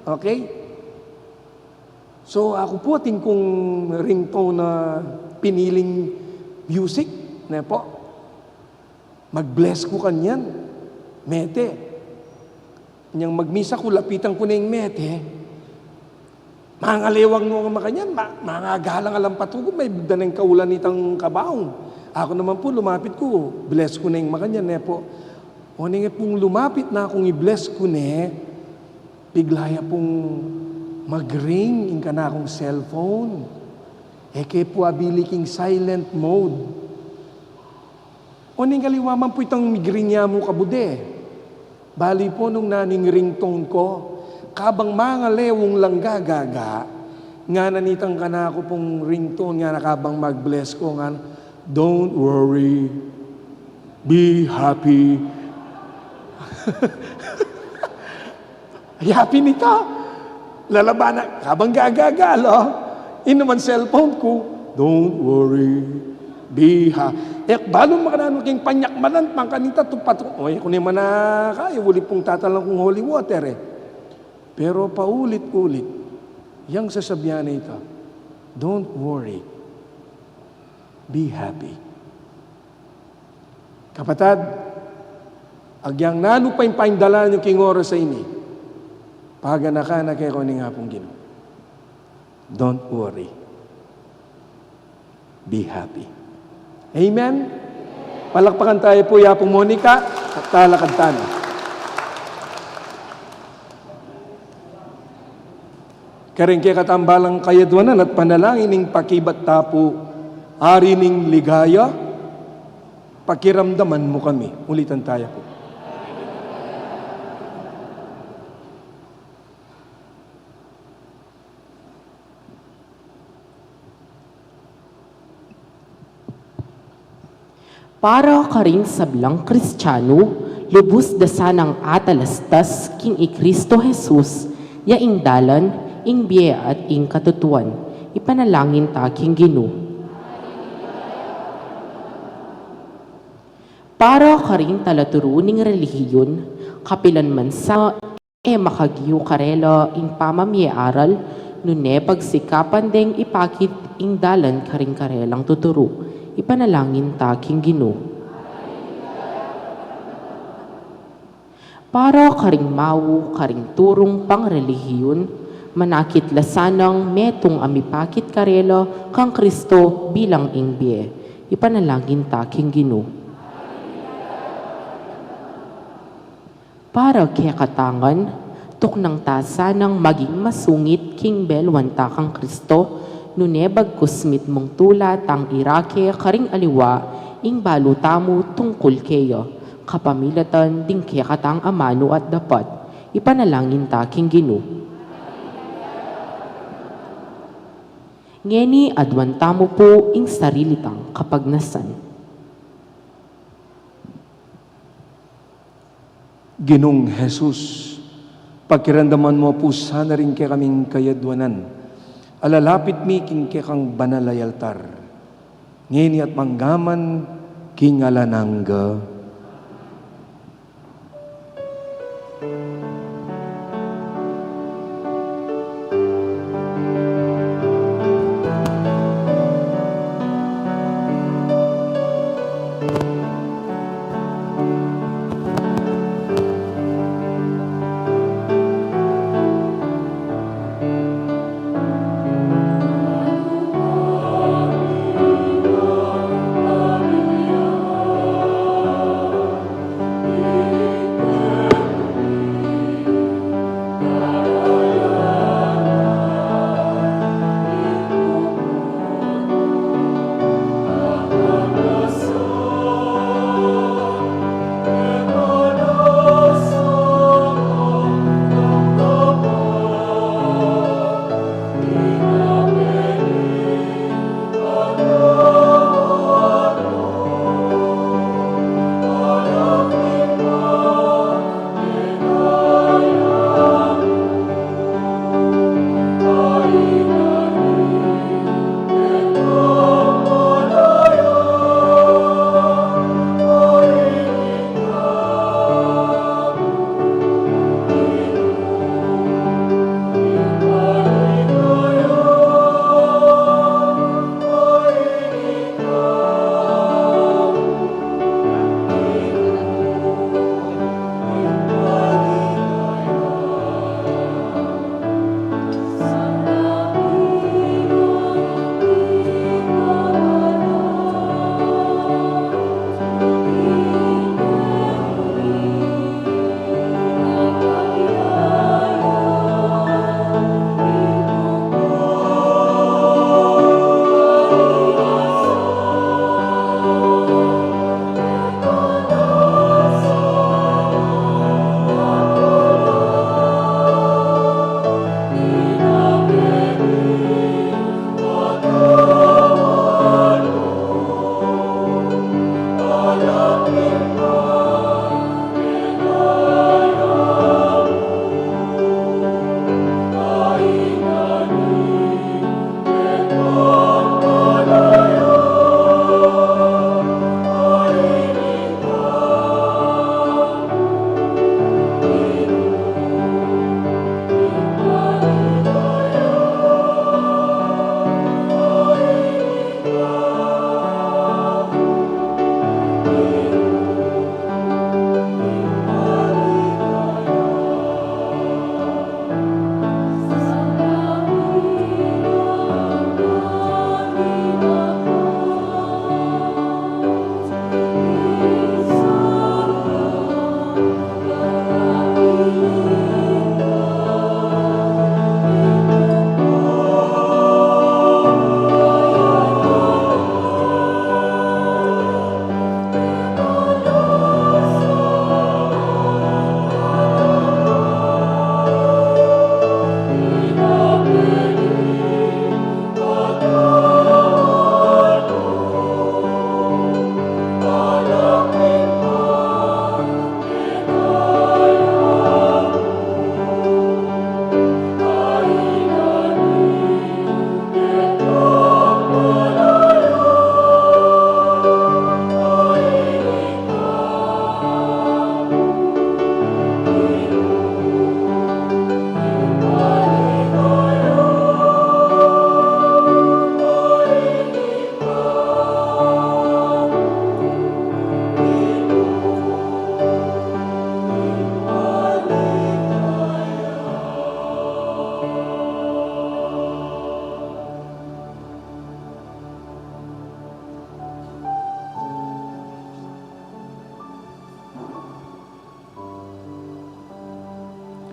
Okay? So, aku pu, atin kung ringtone na piniling music, ne pu? Mag-bless ku kanyan mete. Nyang magmisa ku, lapitan ku ne ing mete. Mangalewang nu makanyan, ma-, mangagalang alang patugu, mayda neng kaulan itang kabaung. Aku naman pu, lumapit ku, bless ku neng makanyan, ne pu? O, neng e pung lumapit na kung i-bless ku ne, bigla ya pung mag-ring ing kanakung cellphone. E ke pu abili king silent mode. O, neng aliwa man pu itang mig-ring ya mu kabude. Bale pu, nung nanu ing ringtone ku, kabang mangalewang lang gagaga, ngana nitang kanaku pung ringtone, ngana kabang mag-bless ku, ngana, "Don't worry, be happy." Happy nita. Lalaban na, kabang gagaga, lo. Inu man cellphone ku, "Don't worry, be ha-," e, balu makananu king panyakmalan, pangkanita, tupat ku. O, e ku ne man kaya, uli pung tatalan kung holy water, e. Pero paulit-ulit, yang sasabian na ita, "Don't worry, be happy." Kapatad, agyang nanu pa ing paindalan yu king oras a ini, paganakan na kekayu ning Apung Ginu. Don't worry. Be happy. Amen? Palakpakan tayu pu i Apung Monica at talakad tana. Karing kekatambalang kayadwanan at panalangin ning pakibat ta pu, Ari ning Ligaya, pakiramdaman mu kami. Ulitan taya pu. Para karing sablang Kristianu, lubus da sanang atalastas king i Kristo Jesus, ya ing dalan, ing bie at ing katutuan. Ipanalangin ta king Ginu. Para karing talaturu ning relihiyun, kapilan man sa e makagiu karela ing pamamie aral, nune pagsikapan deng ipakit ing dalan karing karelang tuturu. Ipanalangin ta king Ginu. Para karing mau, karing turung pangrelihiyun, manakit la sanang metung a mipakit karela kang Kristo bilang ing bie. Ipanalangin ta king Ginu. Para kekatangan, tuknang ta sanang maging masungit king beluan ta kang Kristo, nune bagkus mitmung tula tang irake karing aliwa ing balu tamu tungkul keya, kapamilatan ding kekatang amanu at dapat. Ipanalangin ta king Ginu. Ngeni aduan tamu pu ing sarili tang kapagnasan. Ginung Jesus, pakiramdaman mu pu sana ring kekaming kayadwanan a lalapit mi king kekang banal a altar, ngeni at manggaman king alang angga.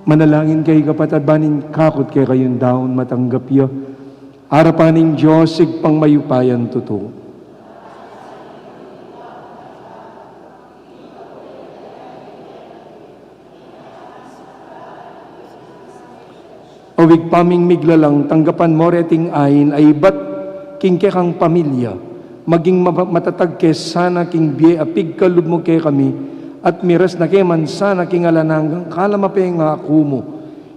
Manalangin kayu, kapatad, ban ing kakut kekayung daun matanggap ya arapan ning Dios Ibpang mayupayang tutu. O Ibpa ming miglalang, tanggapan mo reting ain a ibat king kekang pamilya. Maging ma-, matatag ke sana king bie a pigkalub mu kekami, at miras na ke man sana king alang anggang kalam a pengaku mu.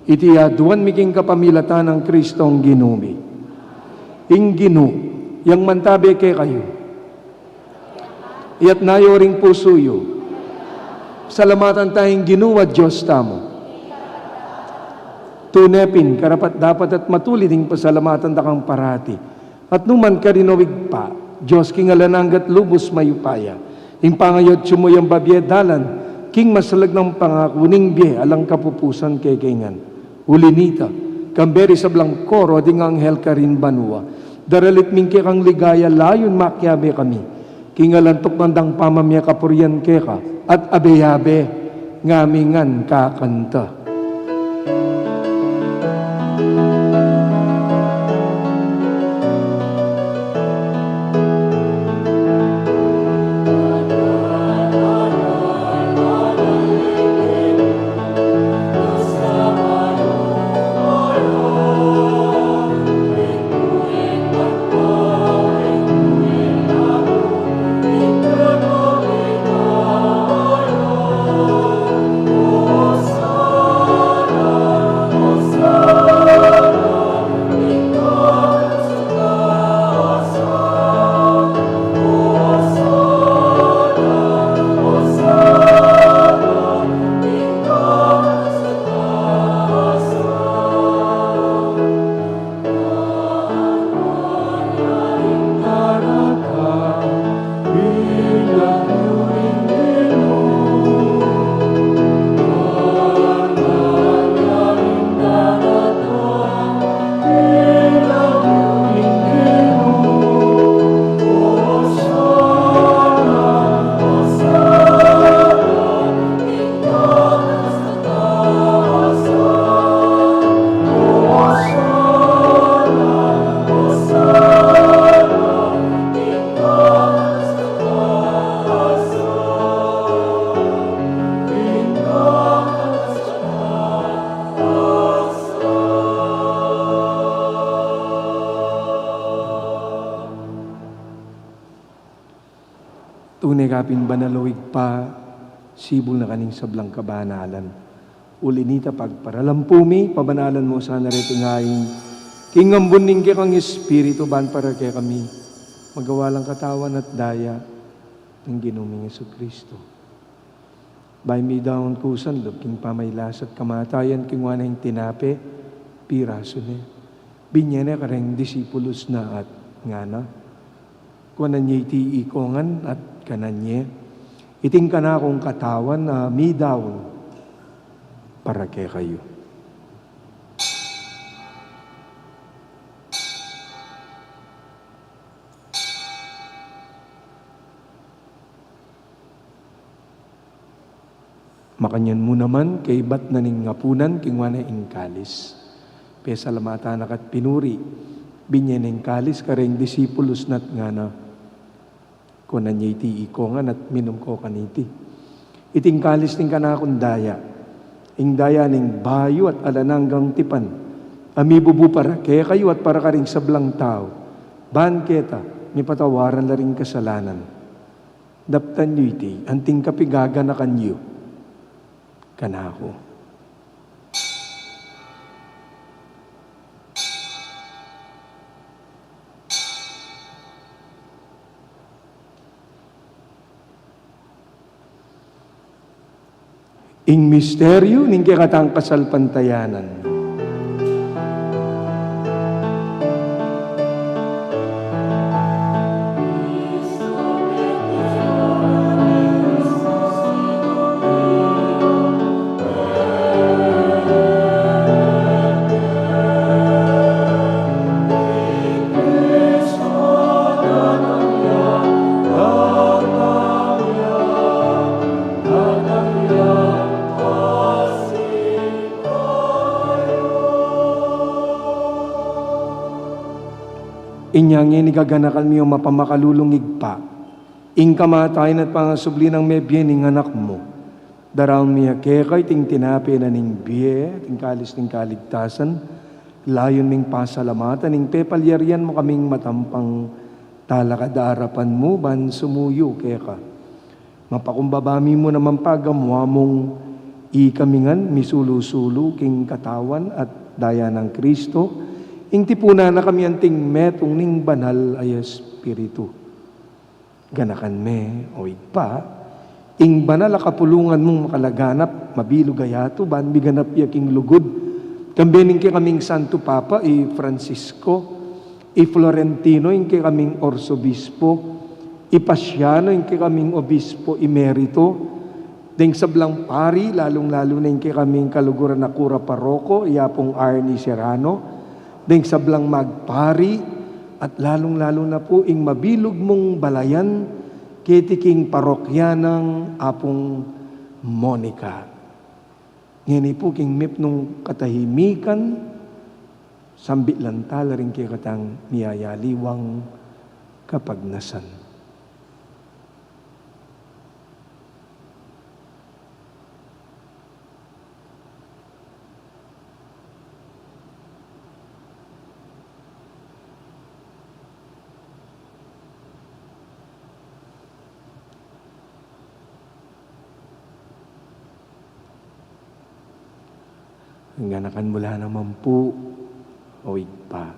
Iti aduan mi king kapamilatan nang Kristong Ginu mi. Ing Ginu yang mantabe kekayu. Iyatas yu ring pusu yu. Salamatan taya ing Ginu a Dios tamu. Tune pin, karapat-dapat at matulid ing pasalamatan da kang parati. At nukarin man, o Ibpa, Dios king alang angga at lubus mayupaya, ing pangayatsu mu yang babie dalan king masalag nang pangaku ning bie alang kapupusan kekami ngan. Uli na nita, kambe ring sablang koro ding anghel karin banua, daralit mi ing kekang ligaya layun makiabe kami king alang tuknang dang pamamie kapurian keka, at abe-abe ngami ngan kakanta. Tune ka pin banal, o Ibpa, sibul na ka ning sablang kabanalan. Uli na nita, pagparalampu mi, pabanalan mu sana reting ain king ambun ning kekang Espiritu, ban para kekami magawa lang katawan at daya ning Ginu ming Jesucristo. Bayu mi daun kusan lub king pamaglasat kamatayan, kinua ne ing tinape, pirasu ne, binie ne kareng disipulus na at ngana: Kuanan ye iti ikongan at kanan ye. Iti ing kanakung katawan a midaun para kekayu. Makanyan mu naman, kaibat na ning apunan, kinua ne ing kalis, pesalamatan na ka't pinuri, binie ne ing kalis kareng disipulus na at ngana: Kuanan ye iti ikongan at minum ko kaniti. Iti ing kalis ning kanakung daya, ing daya ning bayu at alang anggang tipan, a mibubu para kekayu at para karing sablang tau, ban keta mipatawaran la ring kasalanan. Daptan yu iti anting kapigaganakan yu kanaku. Ing misteryu ning kekatang kasalpantayanan. Inya ngeni gaganakan mi, o mapamakalulung Ibpa, ing kamatayan at pangasubli nang mebie ning Anak mu. Daraun mi keka iting tinape na ning bie, iting kalis ning kaligtasan, layun ming pasalamatan ing pepalyarian mu kaming matampang talakad arapan mu ban sumuyu keka. Mapakumbaba mi mu naman pagamu-amung ikami ngan misulu-sulu king katawan at daya nang Kristo, ing tipunan na kami anting metung ning Banal a Espiritu. Ganakan me, o Ibpa, Ing banal a kapulungan mung makalaganap, mabilug a yatu, ban miganap ya king lugud. Kambe ning kekaming Santo Papa, i Francisco, i Florentino, ing kekaming Arsobispo, i Pasiano, ing kekaming Obispo Emerito, deng sablang pari, lalung-lalu na ing kekaming kaluguran a kura paroko, i Apung Arnie Serrano, deng sablang magpari, at lalung-lalu na pu ing mabilug mung balayan, keti king parokya nang Apung Monica. Ngeni pu king mipnung katahimikan, sambit lang tala ring kekatang miyayaliwang kapagnasan. Ganakan mu la naman pu, o Ibpa.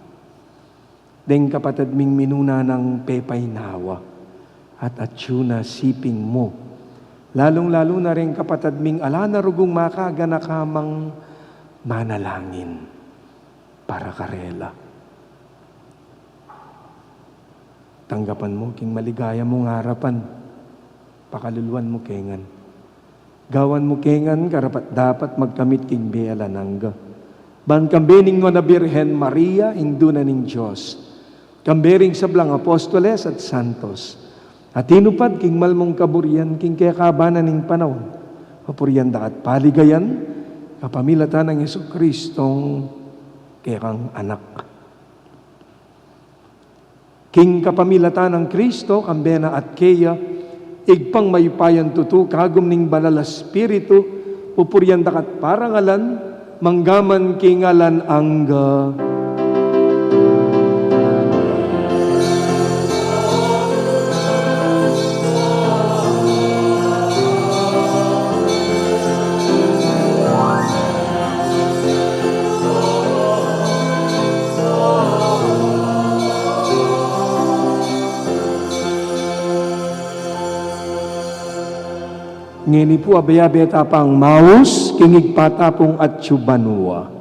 Deng kapatad ming minuna nang pepaynawa at atyu na siping mu. Lalung-lalu na reng kapatad ming ala na rugung makaganaka mang manalangin para karela. Tanggapan mu king maligaya mung arapan, pakaluluan mu kengan. Gawan mu kengan karapat-dapat magkamit king bie alang angga. Ban kambe ning nuan a Birhen Maria, Indu na ning Dios, kambe ring sablang apostoles at santos, a tinupad king mal mung kaburian king kekaban na ning panaun, papurian da ka at paligayan, kapamilatan nang Jesucristong kekang Anak. King kapamilatan nang Kristo, kambe na at keya, Ibpang mayupayang tutu, kagum ning Banal a Espiritu, pupurian da ka at parangalan, manggaman king alang angga. Ngeni pu abe-abe ta pang maus king Ibpa ta pung atsu banua.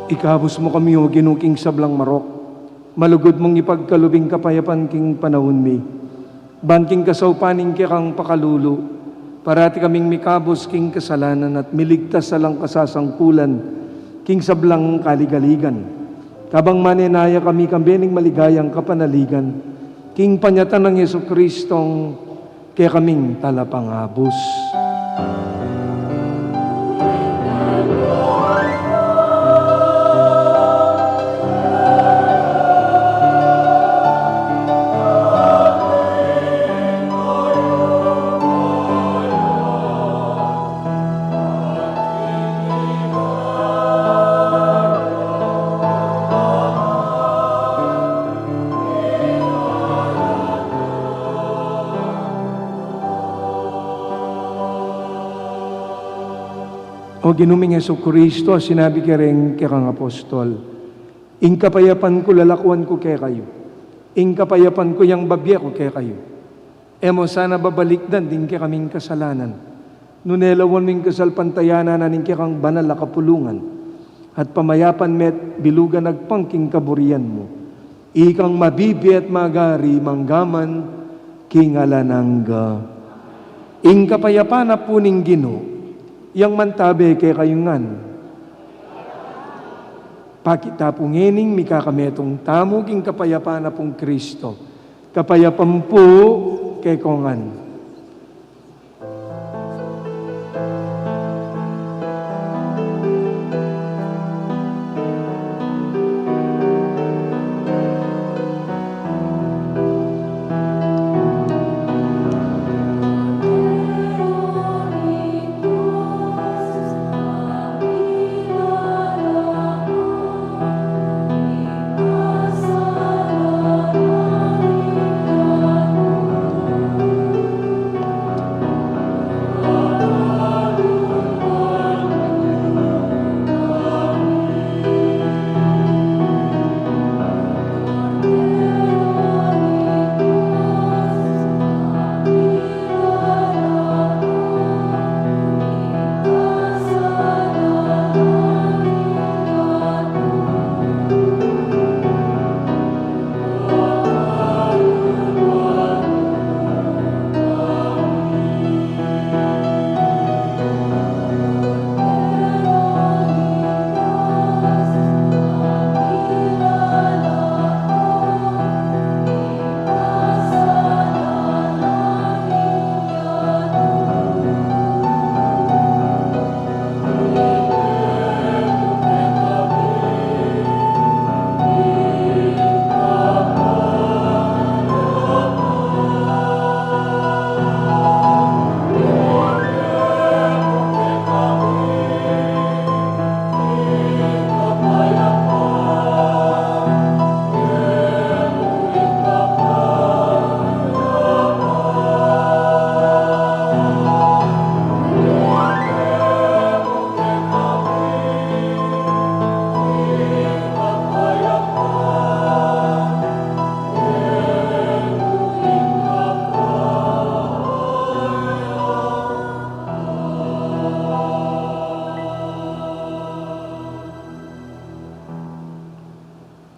Ikabus mu kami, O Ginu, king sablang marok. Malugud mung ipagkalub ing kapayapan king panaun mi. Ban king kasaupan ning kekang pakalulu, parati kaming mikabus king kasalanan at miligtas alang kasasangkulan, king sablang kaligaligan. Kabang manenaya kami kambe ning maligayang kapanaligan, king panyatang nang Jesucristong kekaming Talapangabus. O Ginu ming Jesucristo, a sinabi ke reng kekang apostol, "Ing kapayapan ku lalakuan ku kekayu, ing kapayapan ku yang babie ku kekayu." E mu sana babalikdan ding kekaming kasalanan, nune lawan mu ing kasalpantayanan na ning kekang banal a kapulungan, at pamayapan me at bilugan agpang king kaburian mu. Ikang mabibie at magari manggaman king alang angga. Ing kapayapan na pu ning Ginu, yang mantabe kekayu ngan. Pakit ta pu ngening mikakametung tamu king kapayapan na pung Kristo. Kapayapan pu kekayu ngan.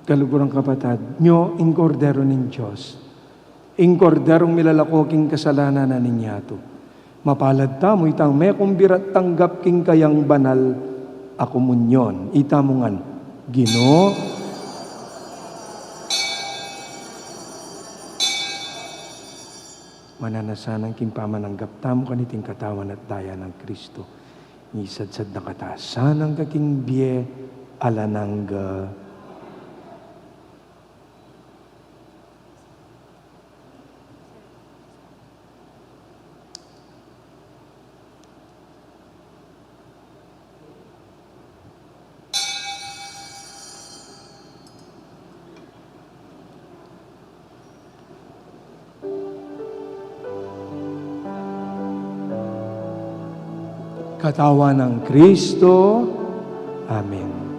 Kaluguran kapatad, nyo ing Kordero ning Dios, ing Korderong milalako king kasalanan na ning yatu. Mapalad tamu itang mekumbira at tanggap king kayang banal a komunyon. Itamu ngan, Ginu, mananu sana king pamananggap tamu kaniting katawan at daya nang Kristo. Isadsad na katamu sana king bie alang angga. Katawan nang Kristo. Amen.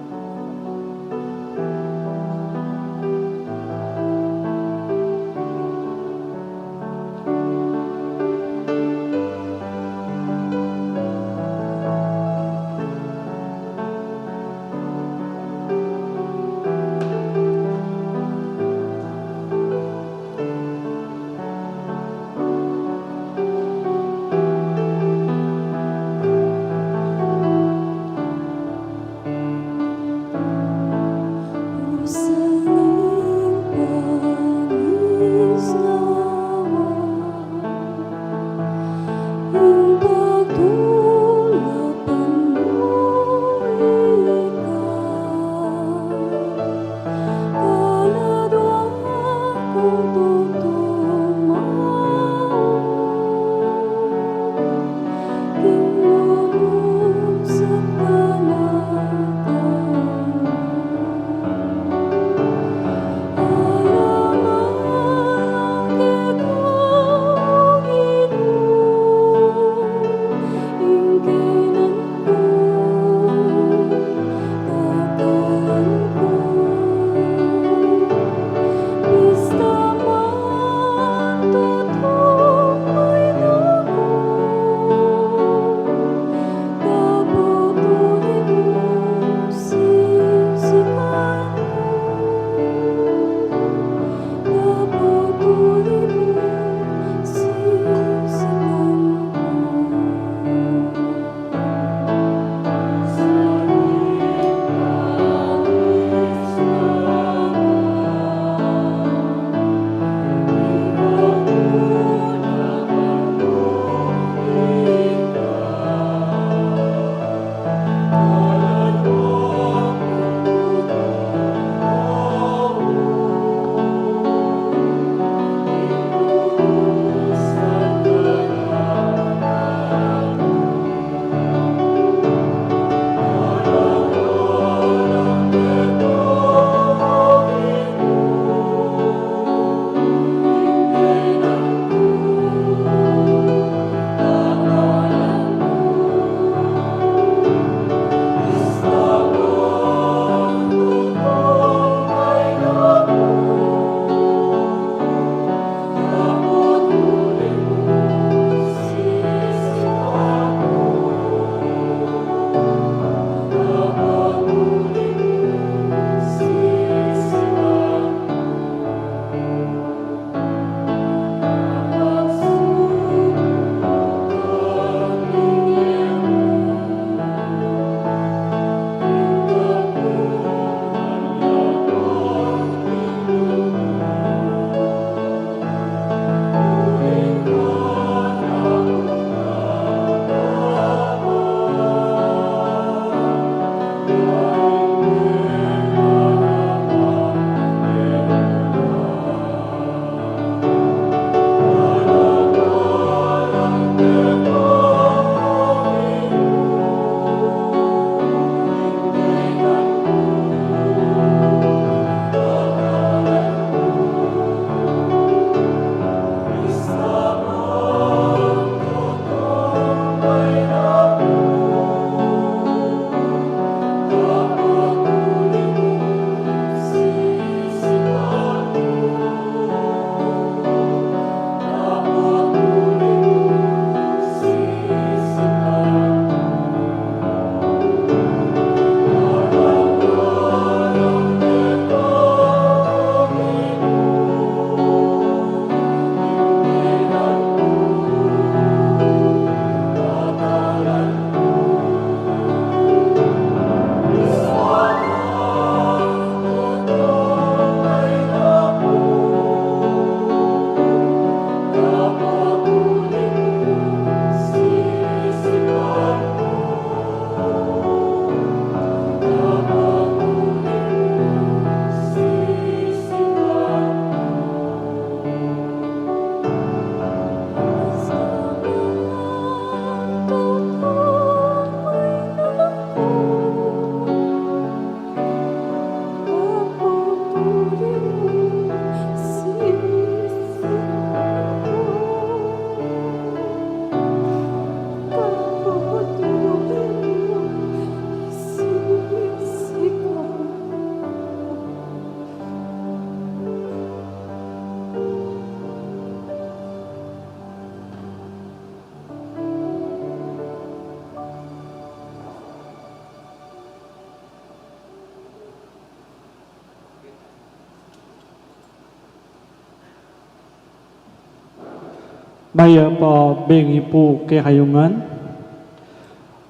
Mayap a bengi pu kekayu ngan.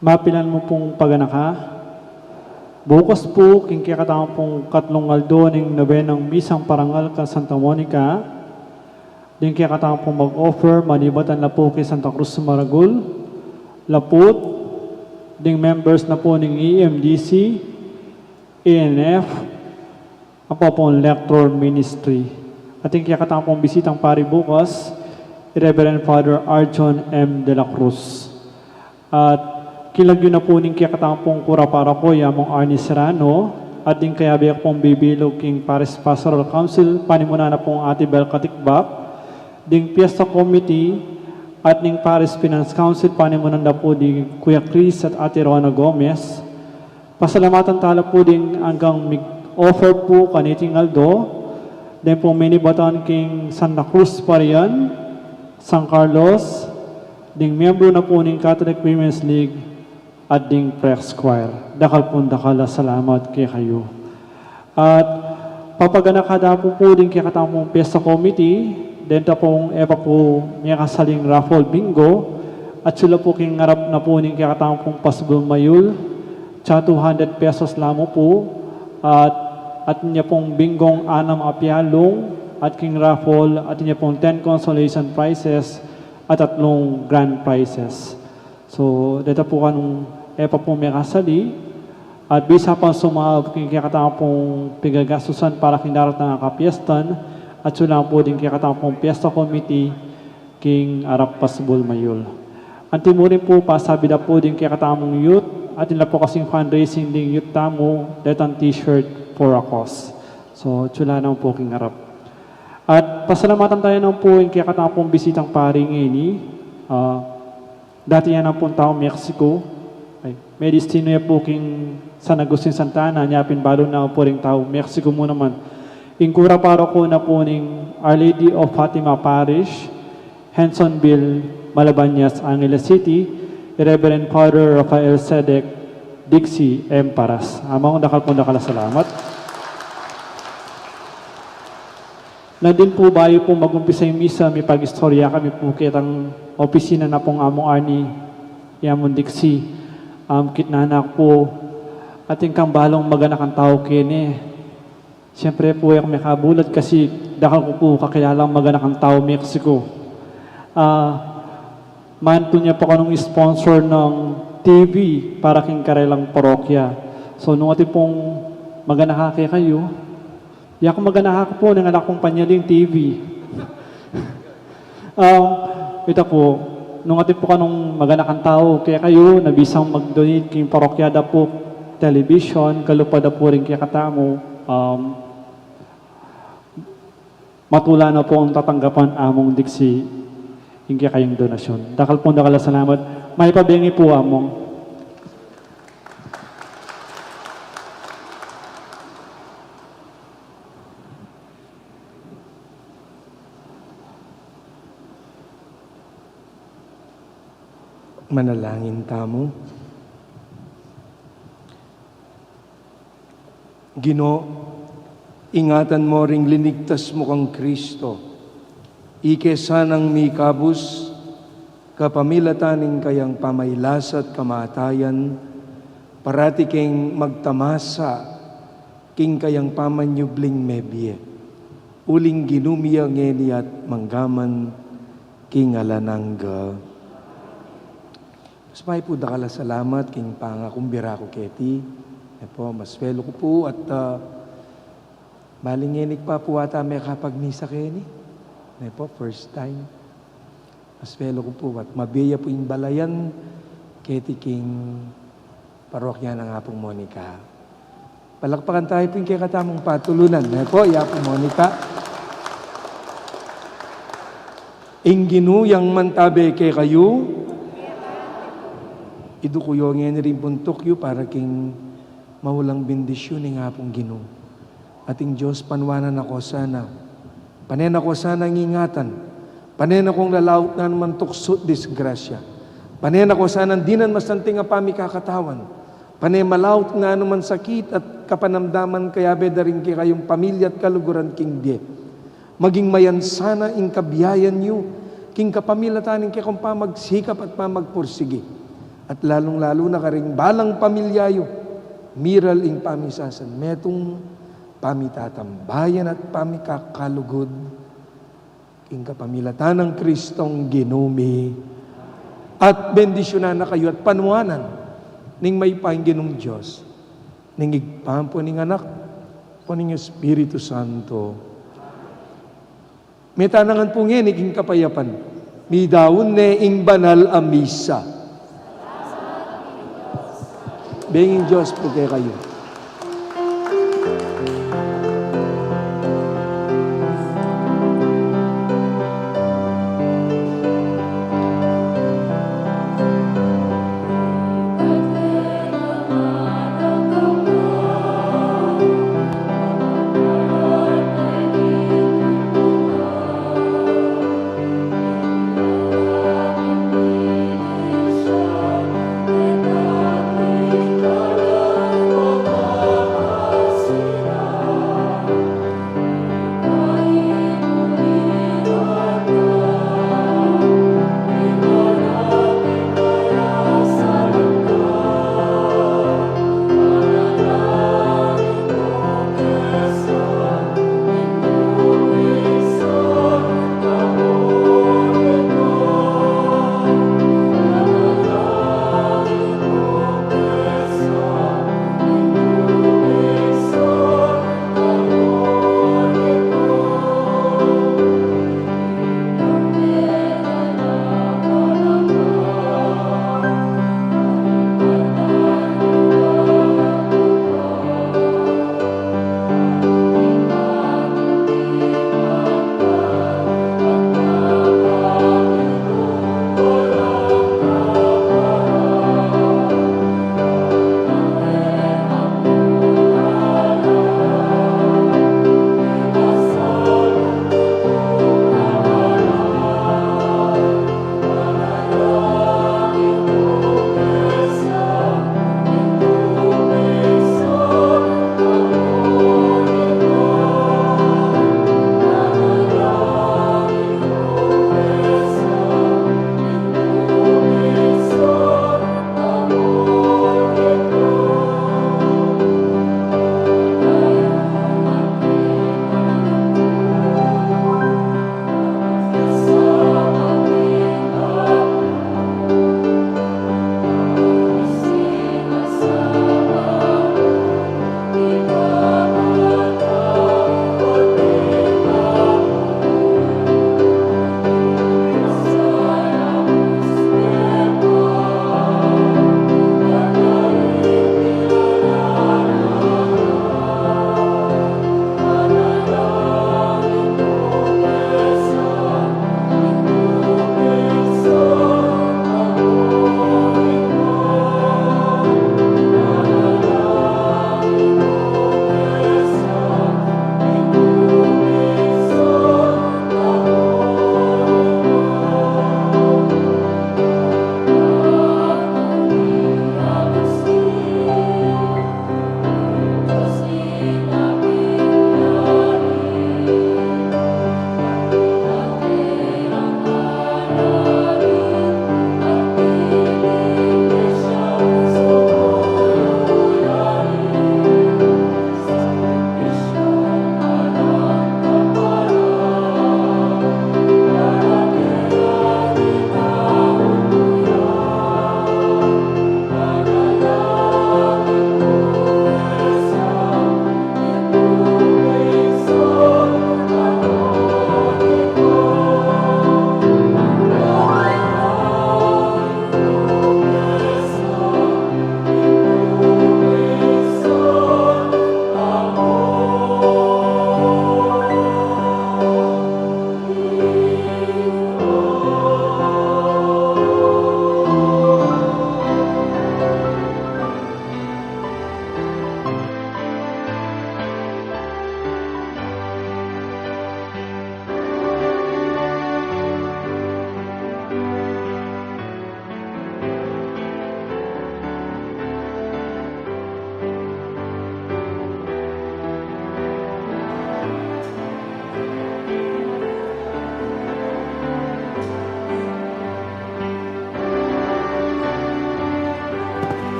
Mapilan mu pung paganaka. Bukas pu, king kekatamung katlung aldo ning nobenang misang parangal kang Santa Monica, ding kekatamung mag-offer, manibatan la pu king Santa Cruz Maragul, Lapud, ding members na pu ning E M D C, E N F, ampo pung Lector Ministry. At ing kekatamung bisitang pari bukas, i Reverend Father Arjon M. de la Cruz. At king lagyu na pu ning kekatamung kura paroko, i Among Arnie Serrano, at ding kayabe kung bibilug king Parish Pastoral Council, panimunan na pung Ate Bel Katikbak, ding Fiesta Committee, at ning Parish Finance Council, panimunan na pu di Kuya Chris at Ate Rona Gomez. Pasalamatan tala pu ding anggang mig-offer pu kaniting aldo, ding pung minibatan king Santa Cruz Parian, San Carlos, ding miyembro na pu ning Catholic Women's League, at ding Prex Choir. Dakal pung dakal a salamat kekayu. At papaganaka da pu pu ding kekatamung Fiesta Committee, denta pung e pa pu mekasaling raffle bingo, at sula pu king arap na pu ning kekatamung pasbul mayul, tsa two hundred pesos la mu pu, at atin ya pung bingong anam a pialung, at king raffle, atin ya pung ten consolation prizes, at tatlung grand prizes. So, deta pu kanung e pa pu mekasali, at bisa pang sumaup king kekatamung pigagastusan para king daratang a kapiestan, at sula pu ding kekatamung Fiesta Committee king arap pasbul mayul. Anti mu rin pu, pasabi da pu ding kekatamung youth, atin la pu kasing fundraising ding youth tamu, detang t-shirt for a cause. So, sula na pu king arap. At pasalamatan taya na pu ing kekatamung bisitang pari ngeni, ah, dati ya na pung tau Mexico. Ay, me-destino ya pu king San Agustin Santa Ana, nya pin balu na pu ring tau Mexico mu naman. Ing kura paroko na pu ning Our Lady of Fatima Parish, Hensonville, Malabañas, Angeles City, i Reverend Father Rafael Sedek Dixie M. Paras. Among, dakal pung dakal a salamat. Na din pu, bayu pu mag-umpisa ing misa, mipagistorya kami pu ketang opisina na pung Among Arnie, i Among Dixie. Um, kitnan ku pu, atin kang balung maganakang tau keni. Siyempre pu, e ku mekabulad kasi dakal ku pu kakilalang maganakang tau Mexico. Ah, mantu nya pa kanung sponsor ng T V para king karelang parokya. So, nung atin pung maganaka kekayu, yaku maganaka ku pu, nung anak kung panyaling T V. Um, ita pu, nung atin pu kanung maganakang tau kekayu na bisang mag-donate king parokya da pu television, kalupa da pu ring kekatamu, um, matula na pung tatanggapan Among Dixie ing kekayung donasyun. Dakal pung dakal a salamat. Mayap a bengi pu, Among. Manalangin tamu. Ginu, ingatan mu ring linigtas mu kang Kristo. Ike sanang mikabus, kapamilatan ning kayang pamailasa't kamatayan, parati keng magtamasa king kayang pamanyubling mebie. Uling Ginu mi ya ngeni at manggaman king alang angga. Mas mayap pu dakal a salamat king pangakumbira ku keti. E pu, maswelu ku pu at, ah, bali ngeni ku pa pu ata mekapagmisa keni. E pu, first time. Maswelu ku pu at mabie ya pu ing balayan keti king parokya nang Apung Monica. Palakpakan tayu pu ing kekatamung patulunan. E pu, i Apung Monica. Ing Ginu yang mantabe kekayu. Iduku yu ngeni ring buntuk yu para king maulang bendisyun ning Apung Ginu. Ating Dios, panuanan na ko sana. Pane na ko sanang ingatan. Pane na kong lalaut na naman tuksu't disgrasya. Pane na ko sanang dinan masanting a pamikakatawan. Pane malaut na naman sakit at kapanamdaman kayabe da ring kekayung pamilya at kaluguran king bie. Maging mayan sana ing kabiayan yu king kapamilatan ning kekong pamagsikap at pamagpursigi, at lalung-lalu na karing balang pamilya yu, miral ing pamisasan metung pamitatambayan at pamikakalugud, king kapamilatan nang Kristong Ginu mi, at bendisyunan na kayu at panuanan ning mayupayang Ginung Dios, ning Ibpa, ampo ning Anak, ampo ning Espiritu Santo. Mete na ngan pu ngeni king kapayapan, midaun ne ing banal a misa. Benging Dios pu kekayu.